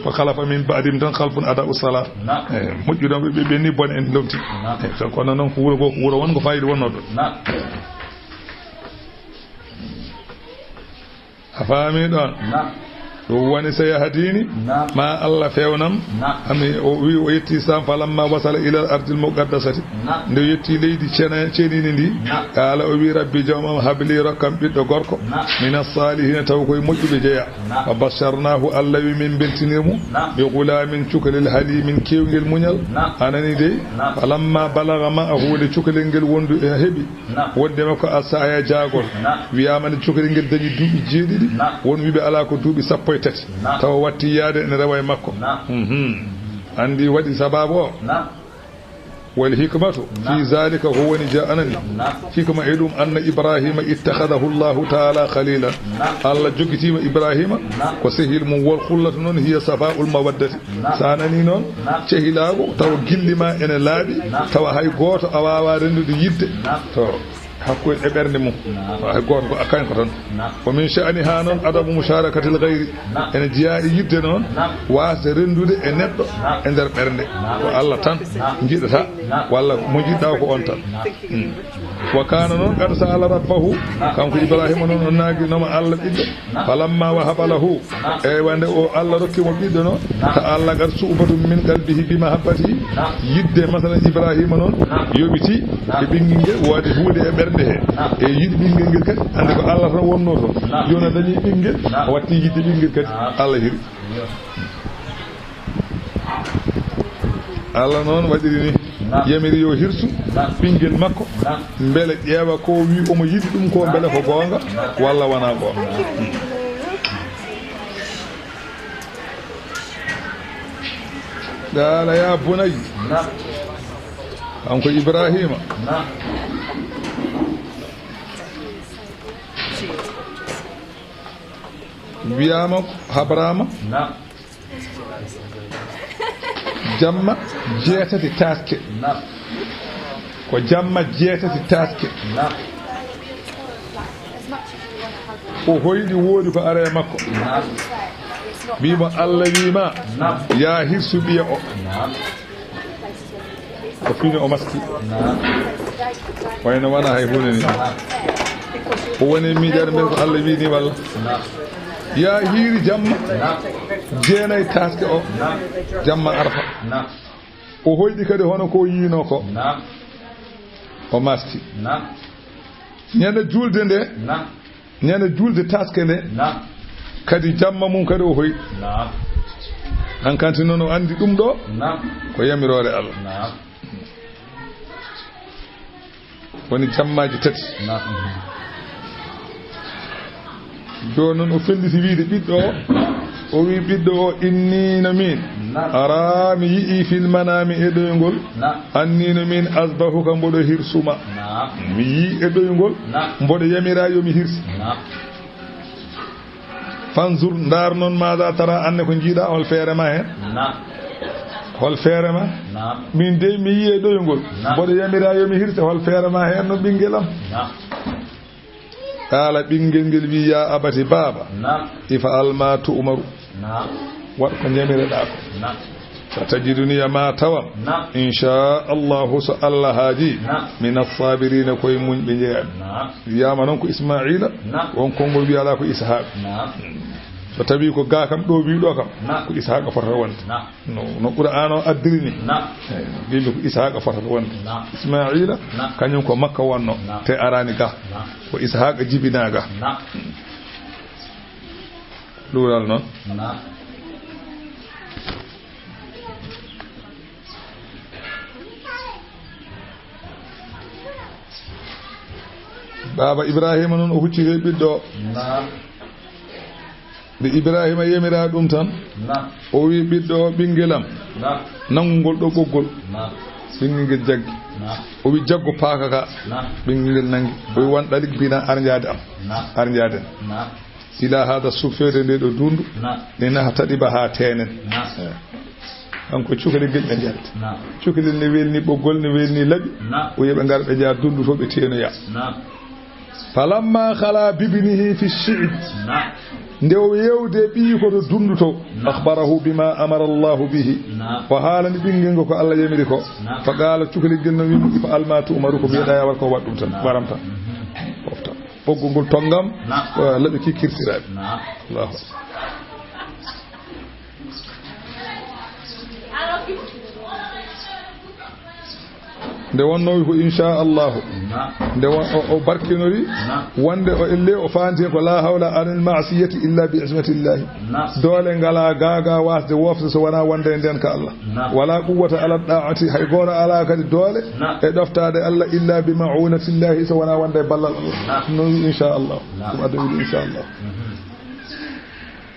Fa khalafa min ba'dihim tan khalfun adaa'u salaat. Naam. Eh, moƴƴuɗo ɓe, ɓe, ɓe ni bone en lomti. Naam. Eh, tan kono noon ko wuro goo, ko wuro won ko faayiida wonnoo ɗoon. Naam. A faami ɗoon? Naam. Ɗum woni sayahdini. Naam. Ma Allah feewnam. Naam. Ami o wi o yetti Saam, falamma wasala ilal ardil muqaddasati. Naam. Nde o yetti leydi cene-, cenini ndi. Naam. Qaala o wi, "Rabbi, Joomam, habli, rokkam ɓiɗɗo gorko. Naam. Minas saalihiina, taw koye moƴƴuɓe jeya." Naam. Fa basharnaahu, Allah wi min mbeltinir mo. Naam. Bi gulaamin, cukalel, haliimin, keewngel muñal. Naam. A nani dey? Naam. Falamma balaga ma'ahu, nde cukalel ngel wondu e heɓi. Naam. Wonde makko a saaya jaagol. Naam. Wiyaama nde cukalel ngel dañi duuɓi jeeɗiɗi. Naam. Won wiɓe alaa ko duuɓi sappo e tati. Naam. Tawa watti yaade ene rewa e makko. Naam. Mhm. Anndi waɗi sabaabu o? Naam. Wal hikmatu fi, naam, zalika ko woni ja anani. Naam. Hikma e ɗum, anna Ibrahima ittakhadahu Allahu ta'ala khalilan. Naam. Allah jogitiima Ibrahima, naam, ko sehil mum, wal khullatu noon hiya safa'ul mawaddati. Naam. So a nanii noon, naam, cehilaagu, tawa gilli ma ene laaɓi, naam, tawa hay gooto a waawaa renndude yiɗde. Naam. To hakkunde e ɓernde mum. Naam. Hay gooto ko a kañko tan. Naam. Wa min sha'niha noon adamu musharakatil ghayri. Naam. Ene jeyaa e yiɗde noon, naam, waasde renndude e neɗɗo, naam, e nder ɓernde. Naam. Ko Allah tan, naam, njiɗata, naam, walla mo njiɗɗa ko on tan. Naam. Hmm. Wa kaana noon qad sa'ala rabbahu, kanko Ibrahima noon o naaginooma Allah ɓiɗɗo. Falamma wahaba lahu, eywa, nde o Allah rokki mo ɓiɗɗo noon, ta'allaqat su'batun min qalbihi bi mahabbatihi, yiɗde, masalan, Ibrahima noon yoɓiti e ɓinngel ngel, waɗi huunde e ɓernde he, e yiɗi ɓinngel ngel kadi, annde ko Allah tan wonnoo toon. Jooni o dañi ɓinngel, o watti yiɗde ɓinngel kadi, Allah hiri. Allah noon waɗiri ni. Naam. Yamiri yo hirsu, naam, ɓinngel makko. Naam. Mbele ƴeewa ko wi omo yiɗi ɗum ko mbele ko goonga, naam, walla wonaa goonga. Naam. Qaala ya bunayya. Naam. Kanko Ibrahima. Naam. Wiyaama, habraama. Naam. Jamma jeetati taaske. Naam. Ko jamma jeetati taaske. Naam. O hoyɗi, woodi ko ara e makko. Naam. Wiimo Allah wiima, naam, yaa hirsu ɓiya o. Naam. O fini, o maski. Naam. Wayno wonaa hay huunde ni. Naam. O woni miijaade mbele ko Allah wiyi ni walla? Naam. Yaa hiiri jamma. Naam. Jeenayi taaske o. Naam. Jamma Arfa. Naam. O hoyɗi kadi hono ko o yiinoo ko. Naam. O maski. Naam. Ñande juulde nde. Naam. Ñande juulde taaske nde. Naam. Kadi jamma mum kadi o hoyɗi. Naam. Hankanti noon o anndi ɗum ɗo. Naam. Ko yamiroore Allah. Naam. Woni jammaaji tati. Naam. Jooni noon o felliti wiide ɓiɗɗo o, o wi ɓiɗɗo o, "Inni no miin, naam, ara mi yi'i fil manami e ɗoyngol, naam, anni no miin azbahuka mboɗo hirsuma." Naam. Mi yii e ɗoyngol, naam, mboɗo yamira yo mi hirsi. Naam. Fanzur, ndaar noon, maada tara, anne ko njiiɗa, hol feere ma heen? Naam. Hol feere ma? Naam. Min dey mi yii e ɗoyngol, naam, mboɗo yamira yo mi hirse, hol feere ma heen no ɓinngel am? Naam. Qaala, ɓinngel ngel wi, "Yaa abati, baaba, naam, if'al maa tu'maru." Naam. Waɗ ko njamireɗaa ko. Naam. Satajiduni, ma tawam. Naam. Inchallahu, so Allah haaji. Naam. Mina saabiriina, koye muñɓe njeyaa. Naam. Wiyaama noon ko Ismaa'iila. Naam. Won konngol wiya alaa ko Ishaaqa. Naam. So tawii ko gaa kam ɗo wiyi ɗo kam, naam, ko Ishaaqa fotata wonde. Naam. No, no Qur'aana o addiri ni. Naam. Eey, mbimi ko Ishaaqa fotata wonde. Naam. Ismaa'iila, naam, kañum ko Makka wonno, naam, te araani ga. Naam. Ko Ishaaqa jibinaa ga. Naam. Luural noon. Naam. Baaba Ibraahiima noon o hucciti e ɓiɗɗo o. Naam. Nde Ibraahiima yamiraa ɗum tan, naam, o wi ɓiɗɗo o, "Ɓinngel am, naam, nanngu ngol ɗo ɓoggol." Naam. Ɓinngel ngel jaggi. Naam. O wi, "Jaggu paaka ka." Naam. Ɓinngel ngel nanngi. O wi, "Wan ɗalik bina, ar njaade am." Naam. Ar njaaden. Naam. إلى هذا السوق, feewde nde ɗo dundu. نعم. لنهتدي haa teenen. نعم. Eh. Kanko cukalel ngel ɓe njaarti. نعم. Cukalel ne welni, ɓoggol ne welni, laɓi. نعم. O wiya ɓe ngara ɓe njaara dundu to ɓe teenoya. نعم. فلما خلا بابنه في الشعب. نعم. Nde o yeewde ɓiyi ko to dundu to. نعم. أخبره بما أمر الله به. نعم. O haalani ɓinngel ngel ko Allah yamiri ko. نعم. فقال, cukalel ngel no wi'i mo, افعل ما تؤمر, ko mbiyeɗaa ya waɗ ko, waɗ ɗum tan, نعم. Waram tan. Mhm. Ɓoggol ngol tonngam, نعم. Eh, laɓi ki kirtiraɓe. نعم. Allahu akbar. Nde wonnoo ko inchallahu. Naam. Nde won-, o, o barkinori. Naam. Wonde o elle o faanti ko la hawla anil ma'siyati illa bi ismatillahi. Naam. Doole ngalaa gaagaa waasde woofde so wonaa wonde e ndeen ka Allah. Naam. Wala quwwata ala da'ati, hay gooto alaa kadi doole. Naam. E ɗoftaade Allah illa bi ma'unatillahi, so wonaa wonde e ballal Allah. Naam. No wi'i inchallahu. Naam. Ɗum adda wiide inchallahu. Mhm.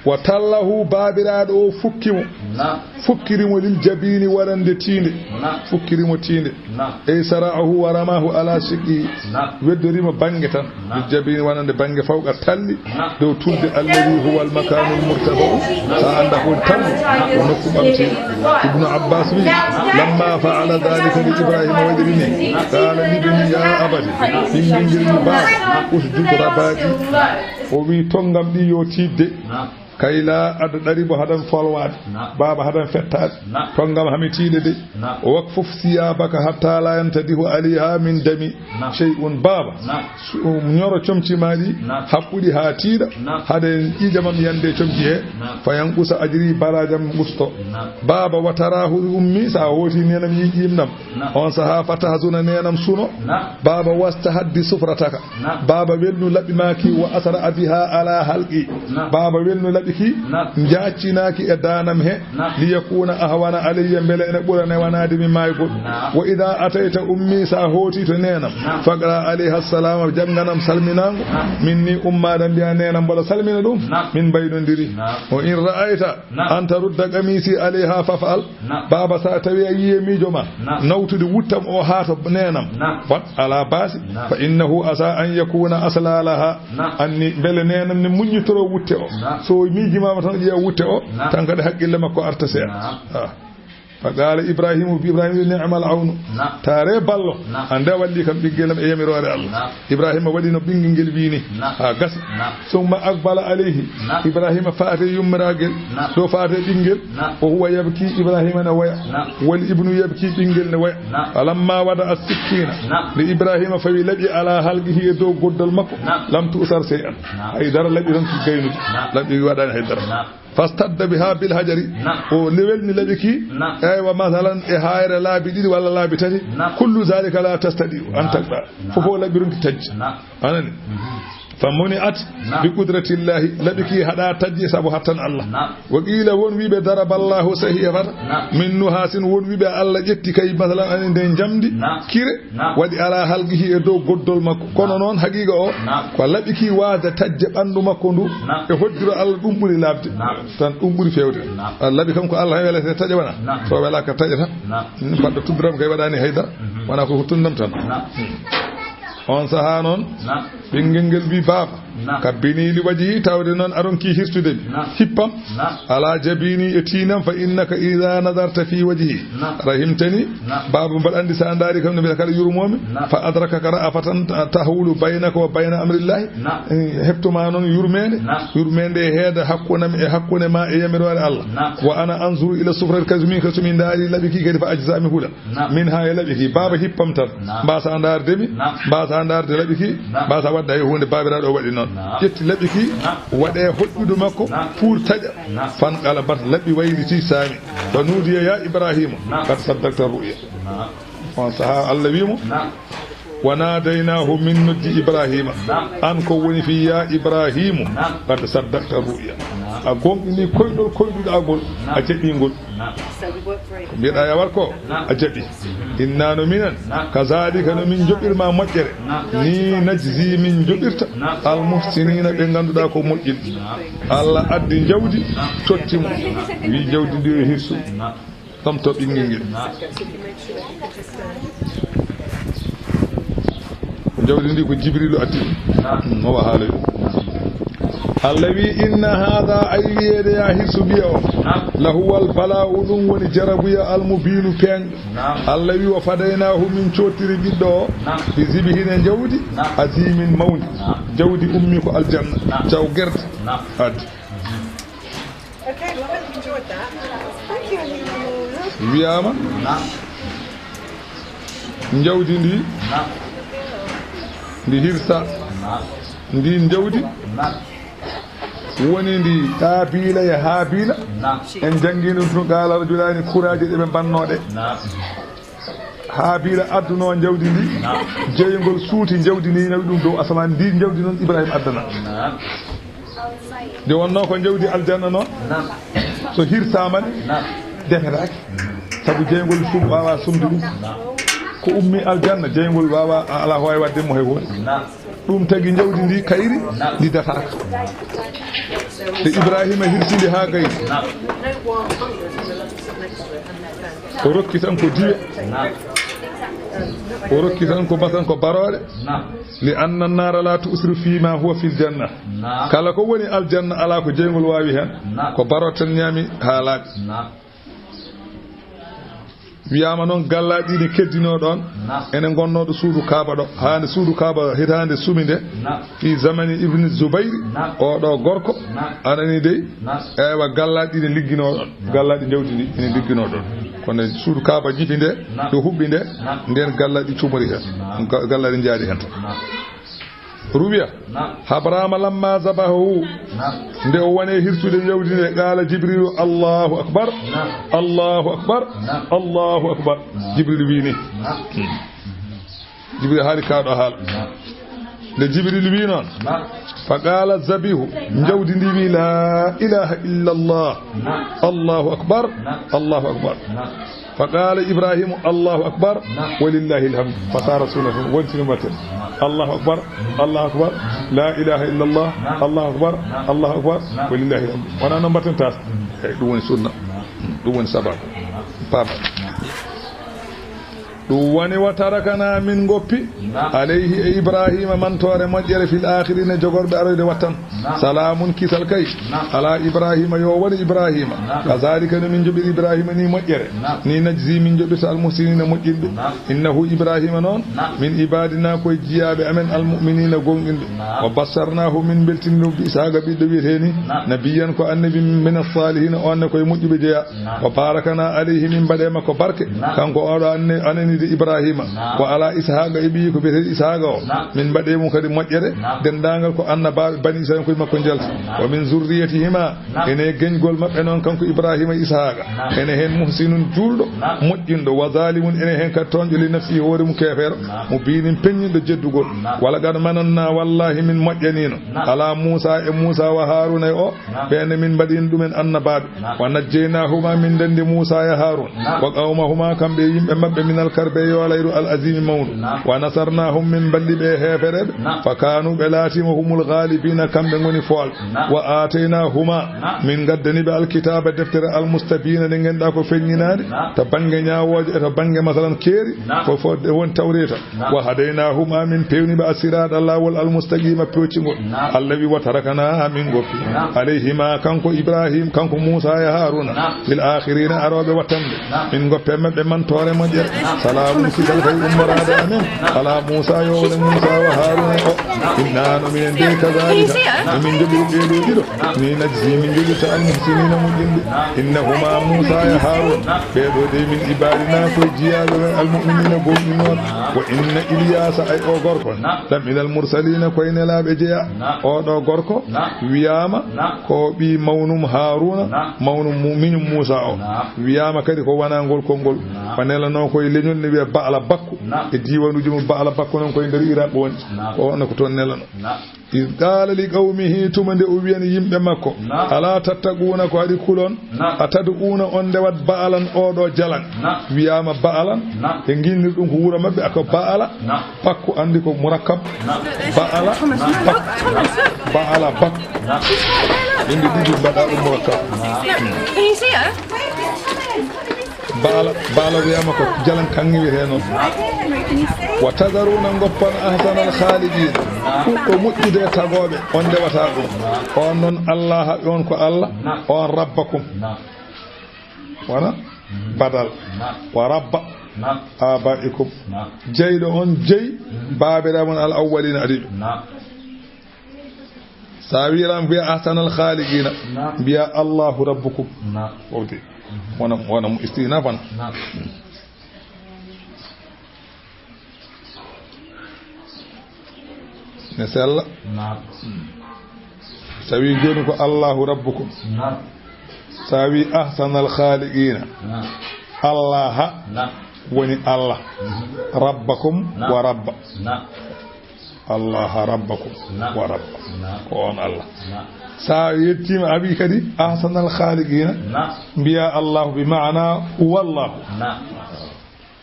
Wa tallahu, baabiraaɗo o fukki mo. Naam. Fukkiri mo lil jabiini, waɗande tiinde. Naam. Fukkiri mo tiinde. Naam. Ey sara'ahu wa ramahu ala shiqqihi. Naam. Weddori mo bannge tan. Naam. Lil jabiini, wonande bannge fawqa talli. Naam. Dow tulde alladhi huwa al makaanul murtafa'u. Naam. Sa annda ko woni talli. Naam. Ko nokku ɓamtiiɗo. Ibnu Abbas wi, lamma fa'ala dhalika li Ibrahima, waɗiri ni. Naam. Qala libni ya abati. Ɓinngel ngel wi baaba. Usjud raba'i. O wi tonngam ɗi yo tiiɗde. Naam. Kay la adda ɗari bo haɗan folwaade. Naam. Baaba haɗan fettaade. Naam. Tonngam hami tiiɗde de. Naam. Wakfuf siyabaka hatta la yantadihu alayha min dami. Naam. Shay'un baaba. Naam. Su-, ñoro comci ma ɗi. Naam. Haɓɓu ɗi haa tiiɗa. Naam. Haɗe ƴiiƴam am yande comci he. Naam. Fa yanqusa ajri, baraajam usto. Naam. Baaba wa tarahu ummi, sa hooti neenam yi'i ƴiimnam. Naam. On saha fa tahzuna, neenam suno. Naam. Baaba wastahaddi sufrataka. Naam. Baaba welnu laɓi maaki, wa asra biha ala halqi. Naam. Baaba welnu laɓi ki, naam, njaaccinaaki e daanam he. Naam. Li yakuna ahwana alayya, mbele ene ɓura newanaade mi maaygol. Naam. Wa idha atayta ummi, sa hooti to neenam. Naam. Faqra alayha salama, jannganam salminaango. Naam. Minni ummaade mbiya neenam mboɗo salmina ɗum. Naam. Min mbaynondiri. Naam. Wa in ra'ayta, naam, an tarudda qamisi alayha faf'al. Naam. Baaba, sa tawi a yi'e miijo ma, naam, nawtude wuttam o haa to neenam, naam, wat ala baasi. Naam. Fa innahu asa an yakuna asla laha. Naam. Anni mbele neenam ne muññitoro wutte o. Naam. So miijimama tan ƴeewa wutte o, naam, tan kadi haqqille makko arta seeɗa. Naam. Ah. Fa qala Ibrahimu, Ibrahima wi, "Ni'mal awnu." Naam. Taare ballo. Naam. Ande a walli kam ɓinngel am e yamiroore Allah. Naam. Ibrahima waɗi no ɓinngel ngel wiini. Naam. Haa gasi. Naam. Summa aqbala alayhi. Naam. Ibrahima faate yummiragel. Naam. Ɗo faate ɓinngel. Naam. Wa huwa yabki, Ibrahima ne woya. Naam. Wal ibnu yabki, ɓinngel ne woya. Naam. Falamma wada as-sikkina. Naam. Nde Ibrahima fawi laɓi ala halqihi e dow goddol makko. Naam. Lam tu'sar shay'an. Naam. Hay dara laɓi ronki gaynude. Naam. Laɓi waɗani hay dara. Naam. Fastadda biha bil hajari. Naam. O lewelni laɓi ki. Naam. Eywa, masalan, e hayre laabi ɗiɗi walla laabi tati. Naam. Kullu zalika la tastati'u an, naam, taqda. Naam. Fof o laɓi ronki tajji. Naam. Anani? Mhm. Fa muni'at, naam, bi qudratillahi. Laɓi ki haɗa tajji sabu hattan Allah. Naam. Wa qila, won wiɓe daraballahu sahifata. Naam. Min nuhasin, won wiɓe Allah ƴetti kay, masalan, ani nden jamdi. Naam. Kire. Naam. Waɗi ala halqihi e dow goddol makko. Kono, naam, noon haqiqa o, naam, ko laɓi ki waasde tajje ɓanndu makko ndu. Naam. E hoddiro Allah, ɗum ɓuri laaɓde. Naam. Tan ɗum ɓuri feewde. Naam. A laɓi kam ko Allah tan welata taƴa wona. Naam. So welaaka taƴata. Naam. Mbaɗɗo tudduram kay waɗani haydara. Mhm. Wona ko, ko tunnam tan. Naam. Hmm. On sahaa noon, naam, ɓinngel ngel wi, "Baaba, naam, kabbini li wajhi, tawde noon a ronkii hirsude mi. Naam. Hippam, naam, ala jabini e tiindam, fa innaka idha nazarta fi wajhi, naam, rahimtani." Naam. Baaba, mbaɗa anndi, so a ndaari kam, no mbiyata kala yurmoomi. Naam. Fa adrakaka ra'afatan ta-, tahulu baynaka wa bayna amrillahi. Naam. Eh, heɓtoma noon yurmeende. Naam. Yurmeende e heeda hakkunde am e hakkunde ma e yamiroore Allah. Naam. Wa ana anzuru ila sufrati, kadi so min, kadi so min ndaari laɓi ki kadi, fa ajza'mi huɗa. Naam. Min haa e laɓi ki, baaba hippam tan. Naam. Mbaasa ndaarde mi, naam, mbaasa ndaarde laɓi ki, naam, mbaasa waɗde hay huunde, baabiraaɗo o waɗi noon. Naam. Ƴetti laɓi ki, naam, waɗe hoƴƴudu makko, naam, pour taƴa. Naam. Fanqalabat, laɓi wayliti saami. Fa nudiya ya Ibrahima, naam, qad saddaqta ru'ya. Naam. On sahaa Allah wi mo, naam, wa nadaynaahu, min noddi Ibrahima. Naam. An ko woni fii ya Ibrahimu, naam, qad saddaqta ru'ya. Naam. A gomɗini koyɗol koyɗuɗaa ngol, naam, a jaɓi ngol. Naam. Ko mbiyeɗaa ya waɗ ko, naam, a jaɓi. Inna no minen, naam, kazalika no min njoɓirma moƴƴere. Naam. Ni najzi min njoɓirta, naam, al muhsinina, ɓe ngannduɗaa ko moƴƴinɓe. Naam. Allah addi njawdi, naam, totti mo. Naam. Wi njawdi ndi yo hirsu. Naam. Ɓamto ɓinngel ngel. Naam. Jawdi ndi ko Jibrilu addi ɗum. Naam. Mm, omo haala ɗum. Allah wi, "Inna haada, ay wiyeede ya hirsu biya o, naam, lahuwal bala'u, ɗum woni jarabuya almubiinu peeñɗo." Naam. Allah wi, "Wa fadaynaahu, min coottiri ɓiɗɗo o, naam, bi zibihin e njawdi, naam, azimin mawni." Naam. Jawdi ummi ko aljanna, naam, jaw gerde. Naam. Addi. Okay, well, I enjoyed that. Thank you, Halima. Wiyaama, naam, njawdi ndi, naam, ndi hirsa, naam, ndi njawdi, naam, woni ndi Qaabiila e Haabiila. Naam. En janngi ɗum tun, qaala rajulaani, kuraaje ɗe ɓe mbannoo ɗe. Naam. Haabiila adduno njawdi ndi, naam, jeyngol suuti njawdi ndi, nawi ɗum dow asamaan. Ndi njawdi noon Ibrahima addana. Naam. Nde wonnoo ko njawdi aljanna noon, naam, so hirsaama ne, naam, defetaake. Sabu jeyngol sum waawaa sumde ɗum. Naam. Ko ummi aljanna, jeyngol waawaa, alaa ko waawi waɗde mo hay huunde. Naam. Ɗum tagi njawdi ndi kayri, naam, ndi dataaka. Nde Ibrahima hirsi ndi haa gayni, naam, o rokki tan ko diwe. Naam. O rokki tan ko basan ko barooɗe. Naam. Li anna naara la tu'siru fi ma huwa fil janna. Naam. Kala ko woni aljanna alaa ko jeyngol waawi heen. Naam. Ko barooɗe tan ñaami haa laaɓi. Naam. Wiyaama noon gallaaɗi ne keddinoo ɗoon, naam, ene ngonnoo ɗo suudu Kaaba ɗo. Haa nde suudu Kaaba hitaande sumi nde, naam, fi zamani Ibn Zubayr, naam, oo ɗo gorko, naam, anani dey, naam, eywa, gallaaɗi ne ligginoo ɗoon. Naam. Gallaaɗi njawdi ndi ene ligginoo ɗoon. Kono suudu Kaaba jibi nde, naam, ɗo huɓɓi nde, naam, ndeen gallaaɗi cumori heen. Naam. Ga-, gallaaɗi njaadi heen tan. Naam. Ruwiya. Naam. Habrama lamma zabahahu. Naam. Nde o woni hirsude njawdi nde, qaala Jibrilu, "Allahu akbar, naam, Allahu akbar, naam, Allahu akbar." Naam. Jibrilu wi ni. Naam. Jibrilu haali kaa ɗo haala. Naam. Nde Jibrilu wi noon, naam, fa qaala zabihu, naam, njawdi ndi wi, "La ilaha illa Allah, naam, Allahu akbar, naam, Allahu akbar." Naam. Fa qaala Ibrahimu, "Allahu akbar, naam, wa lillahi alhamdu." Fa saara sunna tan, wontini mbatten. Allahu akbar, Allahu akbar, la ilaha illallah, naam, Allahu akbar, naam, Allahu akbar, naam, wa lillahi alhamdu. Wonaa noon mbatten taas. Mm. Eyi, ɗum woni sunna. Naam. Ɗum woni sababu. Naam. Paama. Naam. Ɗum woni wa tarakana, min ngoppi, naam, alayhi, e Ibrahima, mantoore moƴƴere, fil aakhirina, jogorɓe aroyde wattan. Naam. Salaamun, kisal kay. Naam. Ala Ibrahima, yo won Ibrahima. Naam. Kazaalika, no min njoɓiri Ibrahima ni moƴƴere. Naam. Ni najzi, min njoɓirta almuhsiniina, moƴƴinɓe. Naam. Innahu, Ibrahima noon, naam, min ibaadina, ko e jiyaaɓe amen, almu'miniina, gomɗinɓe. Naam. Wa bassarnaahu, min mbeltini ɗum, bi Ishaaqa, ɓiɗɗo wiyetee ni. Naam. Nabiyyan, ko annabi, min assaalihiina, on ne ko e moƴƴuɓe jeyaa. Naam. Wa barakana alayhi, min mbaɗi e makko barke. Naam. Kanko oɗo anne-, ananide Ibrahima. Naam. Wa ala Ishaaqa, e ɓiyi ko biyeteeɗo Ishaaqa o. Naam. Min mbaɗi e mum kadi moƴƴere. Naam. Denndaangal ko annabaaɓe Bani Israila ko e makko njalti. Naam. Wa min zurriyatihima, naam, ene e geñgol maɓɓe noon kanko Ibrahima e Ishaaqa. Naam. Ene heen muhsinun juulɗo, naam, moƴƴinɗo, wa zalimun ene heen kadi tooñɗo li nafsihi hoore mum keefeero. Naam. Mubinin peññinɗo jeddugol. Naam. Wa laqad mananna, wallahi min moƴƴaniino. Naam. Ala Muusa e Muusa wa Haaruna e o. Naam. Ɓe ne min mbaɗino ɗumen annabaaɓe. Naam. Wa najjaynaahuma, min ndenndi Muusa e Haarun. Naam. Wa qawmahuma, kamɓe e yimɓe maɓɓe, minal karbi, e yoolayru al azimi mawndu. Naam. Wa nasarnaahum, min mballi ɓe e heefereɓe. Naam. Fa kaanu, ɓe laatiima humul ghaalibiina, kamɓe ngoni foolɓe. Naam. Wa aataynaahuma, naam, min ngaddani ɓe alkitaaba, deftere, almustabiina, nde ngennduɗaa ko feññinaande, naam, to bannge ñaawooje e to bannge, masalan, keeri, naam, ko fo-, woni Tawreeta. Naam. Wa hadaynahuma, min pewni ɓe, assiraata, laawol almustaqiima, peewcingol. Naam. Allah wi, wa tarakana, min ngoppi. Naam. Alayhima, kanko Ibrahim, kanko Muusa e Haaruna. Naam. Fil aakhirina, arooɓe wattande. Naam. Min ngoppe maɓɓe mantoore moƴƴere. Naam. Salaamun, kisal kay ummoraade amen. Naam. Ala Muusa, yo wone Muusa wa Haaruna e o. Naam. Inna, no minen dey, kazaalika, no min njoɓiri ɓee ɗoo ɗiɗo. Ni najzi, min njoɓirta almuhsiniina, moƴƴinɓe. Innahuma, Muusa e Haarun, ɓee ɗoo de min ibaadina ko e jiyaaɓe men, almu'miniina, gomɗinooɓe. Wa inna Ilyaasa, ay o gorko, la minal mursaliina, ko e nelaaɓe jeyaa. Oo ɗoo gorko wiyaama ko ɓii mawnum Haaruna, mawnum mu-, miñum Muusa o. Wiyaama kadi ko wanaangol konngol. O nelanoo ko e leñol ne wiyee Ba'ala Bakku. E diiwanuuji mum, Ba'ala Bakku noon ko e nder Iraq woni. Ko on ko toon nelanoo. Iz qaala li qawmihi, tuma nde o wiyani yimɓe makko, alaa tattaquuna, ko haɗi kulon? A tad'uuna, on ndewat Ba'alan, oo ɗoo jalan. Wiyaama Ba'alan, ɓe nginnir ɗum ko wuro maɓɓe, ako Ba'ala, Bakku, anndi ko murakkab. Ba'ala, Bakku. Ba'ala, Bakku. Ɓe nde ɗiɗi mbaɗa ɗum murakkab. Baala, baala wiyaama ko jalan kaŋŋe wiyetee noon. Wa tazaruna, ngoppon, ahsanal khaaliqiina, Ɓuɗɗo moƴƴude e tagooɓe, on ndewata ɗum. On noon Allah, on ko Allah, on rabbakum. Wona badal. Wa rabba abaikum. Jeyɗo on jeyi baabiraaɓe mon al awwalina adiiɓe. So a wiiran mbiya ahsanal khaliqina, mbiya Allahu rabbukum. Wowde. Wona, wona mo istinaf on. Ne sella. Naam. So a wii jooni ko Allahu rabbukum. Naam. So a wii ahsanal khaliqina. Naam. Allaha Naam. Woni Allah. Mhm. Rabbakum Naam. Wa rabba. Naam. Allaha rabbakum Naam. Wa rabba. Naam. Ko on Allah. Naam. So a yettiima a wii kadi ahsanal khaliqina. Naam. Mbiya Allahu bi maana huwa Allahu. Naam.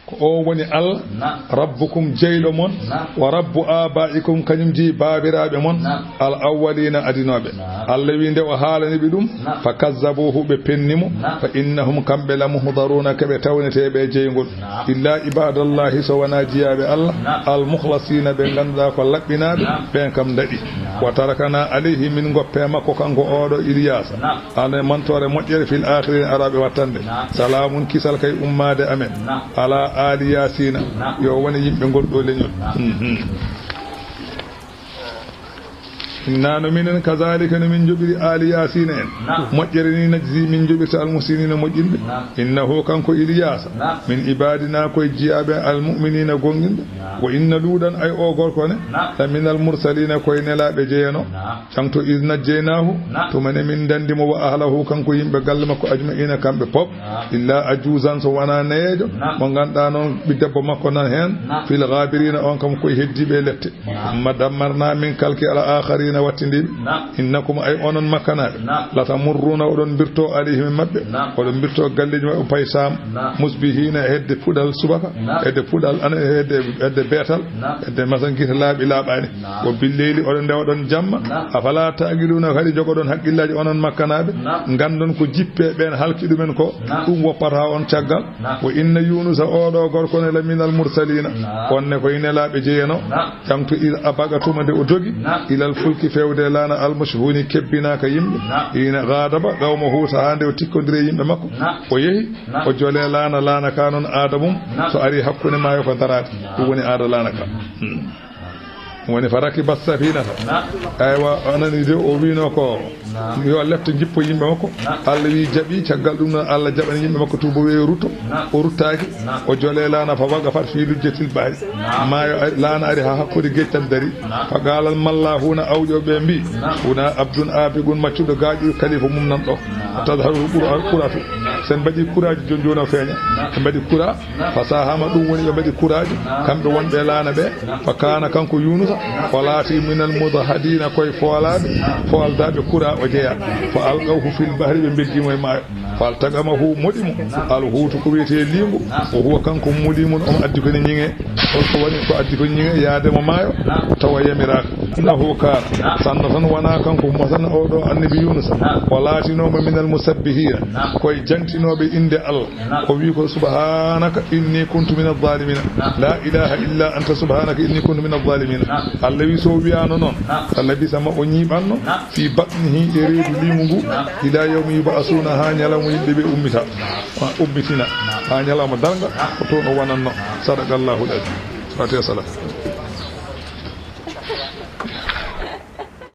Ko o woni Allah, Naam. Rabbukum, jeyɗo mon, Naam. Wa rabbu abaikum, kañum jeyi baabiraaɓe mon, Naam. Al awwalina, adinooɓe. Naam. Allah wi nde o haalani ɓe ɗum, Naam. Fa kazzabuhu, ɓe penni mo, Naam. Fa innahum, kamɓe, la muhdaruna, ko ɓe tawnetee ɓe jeyngol. Naam. Illa ibadallahi, so wonaa jiyaaɓe Allah, Naam. Al mukhlasina, ɓe ngannduɗaa ko laɓɓinaaɓe, Naam. Ɓen kam ndaɗi. Naam. Wa tarakna alayhi, min ngoppe makko kanko oɗo Ilyasa. Naam. Ana e mantoore moƴƴere fil akhirina, araaɓe wattande. Naam. Salaamun, kisal kay ummaade amen. Naam. Ala ali Yasina. Naam. Yo wone yimɓe ngol ɗo leñol. Naam. Mhm. Inna no minen kazalika no min joɓiri ali Yasina en. Naam. Moƴƴere ni najzi min joɓirta al muhsinina moƴƴinɓe. Naam. Innahu kanko Ilyasa. Naam. Min ibadina koye jiyaaɓe al mu'minina gonɗinɓe. Naam. Wa inna Luuɗan ay o gorko ne. Naam. La minal mursalina koye nelaaɓe jeyano. Naam. Canto iz najjaynaahu, Naam. Tuma ne min ndanndi mo, wa ahlahu, kanko yimɓe galle makko, ajma'iina, kamɓe pop, Naam. Illa ajuuzan, so wonaa nayeejo, Naam. Mo ngannduɗaa noon ɓi debbo makko nan heen, Naam. Fil ghaabiriina, on kam koye heddiiɓe e lette. Naam. Summa dammarnaa, min kalki al aakhariina wattindiiɓe. Naam. Innakum, ay onon makkanaaɓe, Naam. Latamurruuna, oɗon mbirtoo, alayhim, e maɓɓe, Naam. Oɗon mbirtoo galleeji maɓɓe, pay Saam, Naam. Musbihiina, e hedde puɗal subaka, Naam. Hedde puɗal ana, hedde, hedde beetal, Naam. Hedde masankita laaɓi laaɓaani. Naam. Wa billeyli, oɗon ndewa ɗon jamma. Naam. Afalaa ta'qiluuna, kadi njogoɗon haqqillaaji onon makkanaaɓe? Naam. Nganndon ko jippee ɓeen halki ɗumen ko, Naam. Ɗum woppataa on caggal? Naam. Wa inna Yuunusa, oo ɗoo gorko ne, la minal mursaliina. Naam. On ne koye nelaaɓe jeyano. Naam. Cantu iz abaqa, tuma nde o dogi, Naam. Ilal fulki, feewde laana, al mashhuuni, kebbinaaka yimɓe. Naam. Hiina ghaadaba qawmuhu, sahaa nde o tikkondiri e yimɓe makko. Naam. O yehi, Naam. O jolee laana, laana ka noon aada mum, Naam. So ari hakkunde maayo ko daraade. Naam. Ɗum woni aada laana ka. Hmm. Woni fa rakiba safinata. Naam. Aywa, o nani de, o wiino ko Naam. Yo lefte jippo yimɓe makko. Naam. Allah wi jaɓi, caggal ɗum noon Allah jaɓani yimɓe makko tuuba, wi rutto. Naam. O ruttaaki. Naam. O jolee laana fa waqafat fi lujjatil bahri. Naam. Maayo ari, laana ari haa hakkunde geec tan dari. Naam. Fa qaalal mallahuuna, awƴooɓe mbi, Naam. Huna abdun abiqun, maccuɗo gaaƴuɗo kalifa mum nan ɗo. Naam. Tadharu qura-, quratu. Naam. Sen mbaɗi kuraaji, jon jooni o feeña. Naam. Ɓe mbaɗi kura, Naam. Fa sahama, ɗum woni ɓe mbaɗi kuraaji, Naam. Kamɓe wonɓe e laana ɓe. Naam. Fa kaana, kanko Yuunusa, Naam. O laati minal mudhadina, koye foolaaɓe, Naam. Fooldaaɓe kura o jeya. Fa alqawhu fil bahri, ɓe mbeddi mo e maayo. Faltaqamahu, moɗi mo. Alhuutu, ko wiyetee liingu. O huwa, kanko, mulimun, omo addi ko ne ñiŋe. Holko woni ko addi ko ñiŋe? Yaade mo maayo, tawa yamiraaka. Innahu kaana, sanno tan wonaa kanko, mo tan, oo ɗoo annabi Yuunusa, o laatinooma minal musabbihiina, ko e jaŋtinooɓe innde Allah. O wii ko, subhaanaka inni kuntu minaz zaalimiina. Laa ilaaha illaa anta subhaanaka inni kuntu minaz zaalimiina. Allah wii so o wiyaano noon, fa labisa, ma o ñiiɓanno, fii batnihi, e reedu liingu ngu, ilaa yawmi yub'asuuna, haa ñalawma yimɓe ɓe ummita, ummitina, haa ñalawma darnga, ko toon o wonanno. Sadaqallahul aziim. Fatiha salam.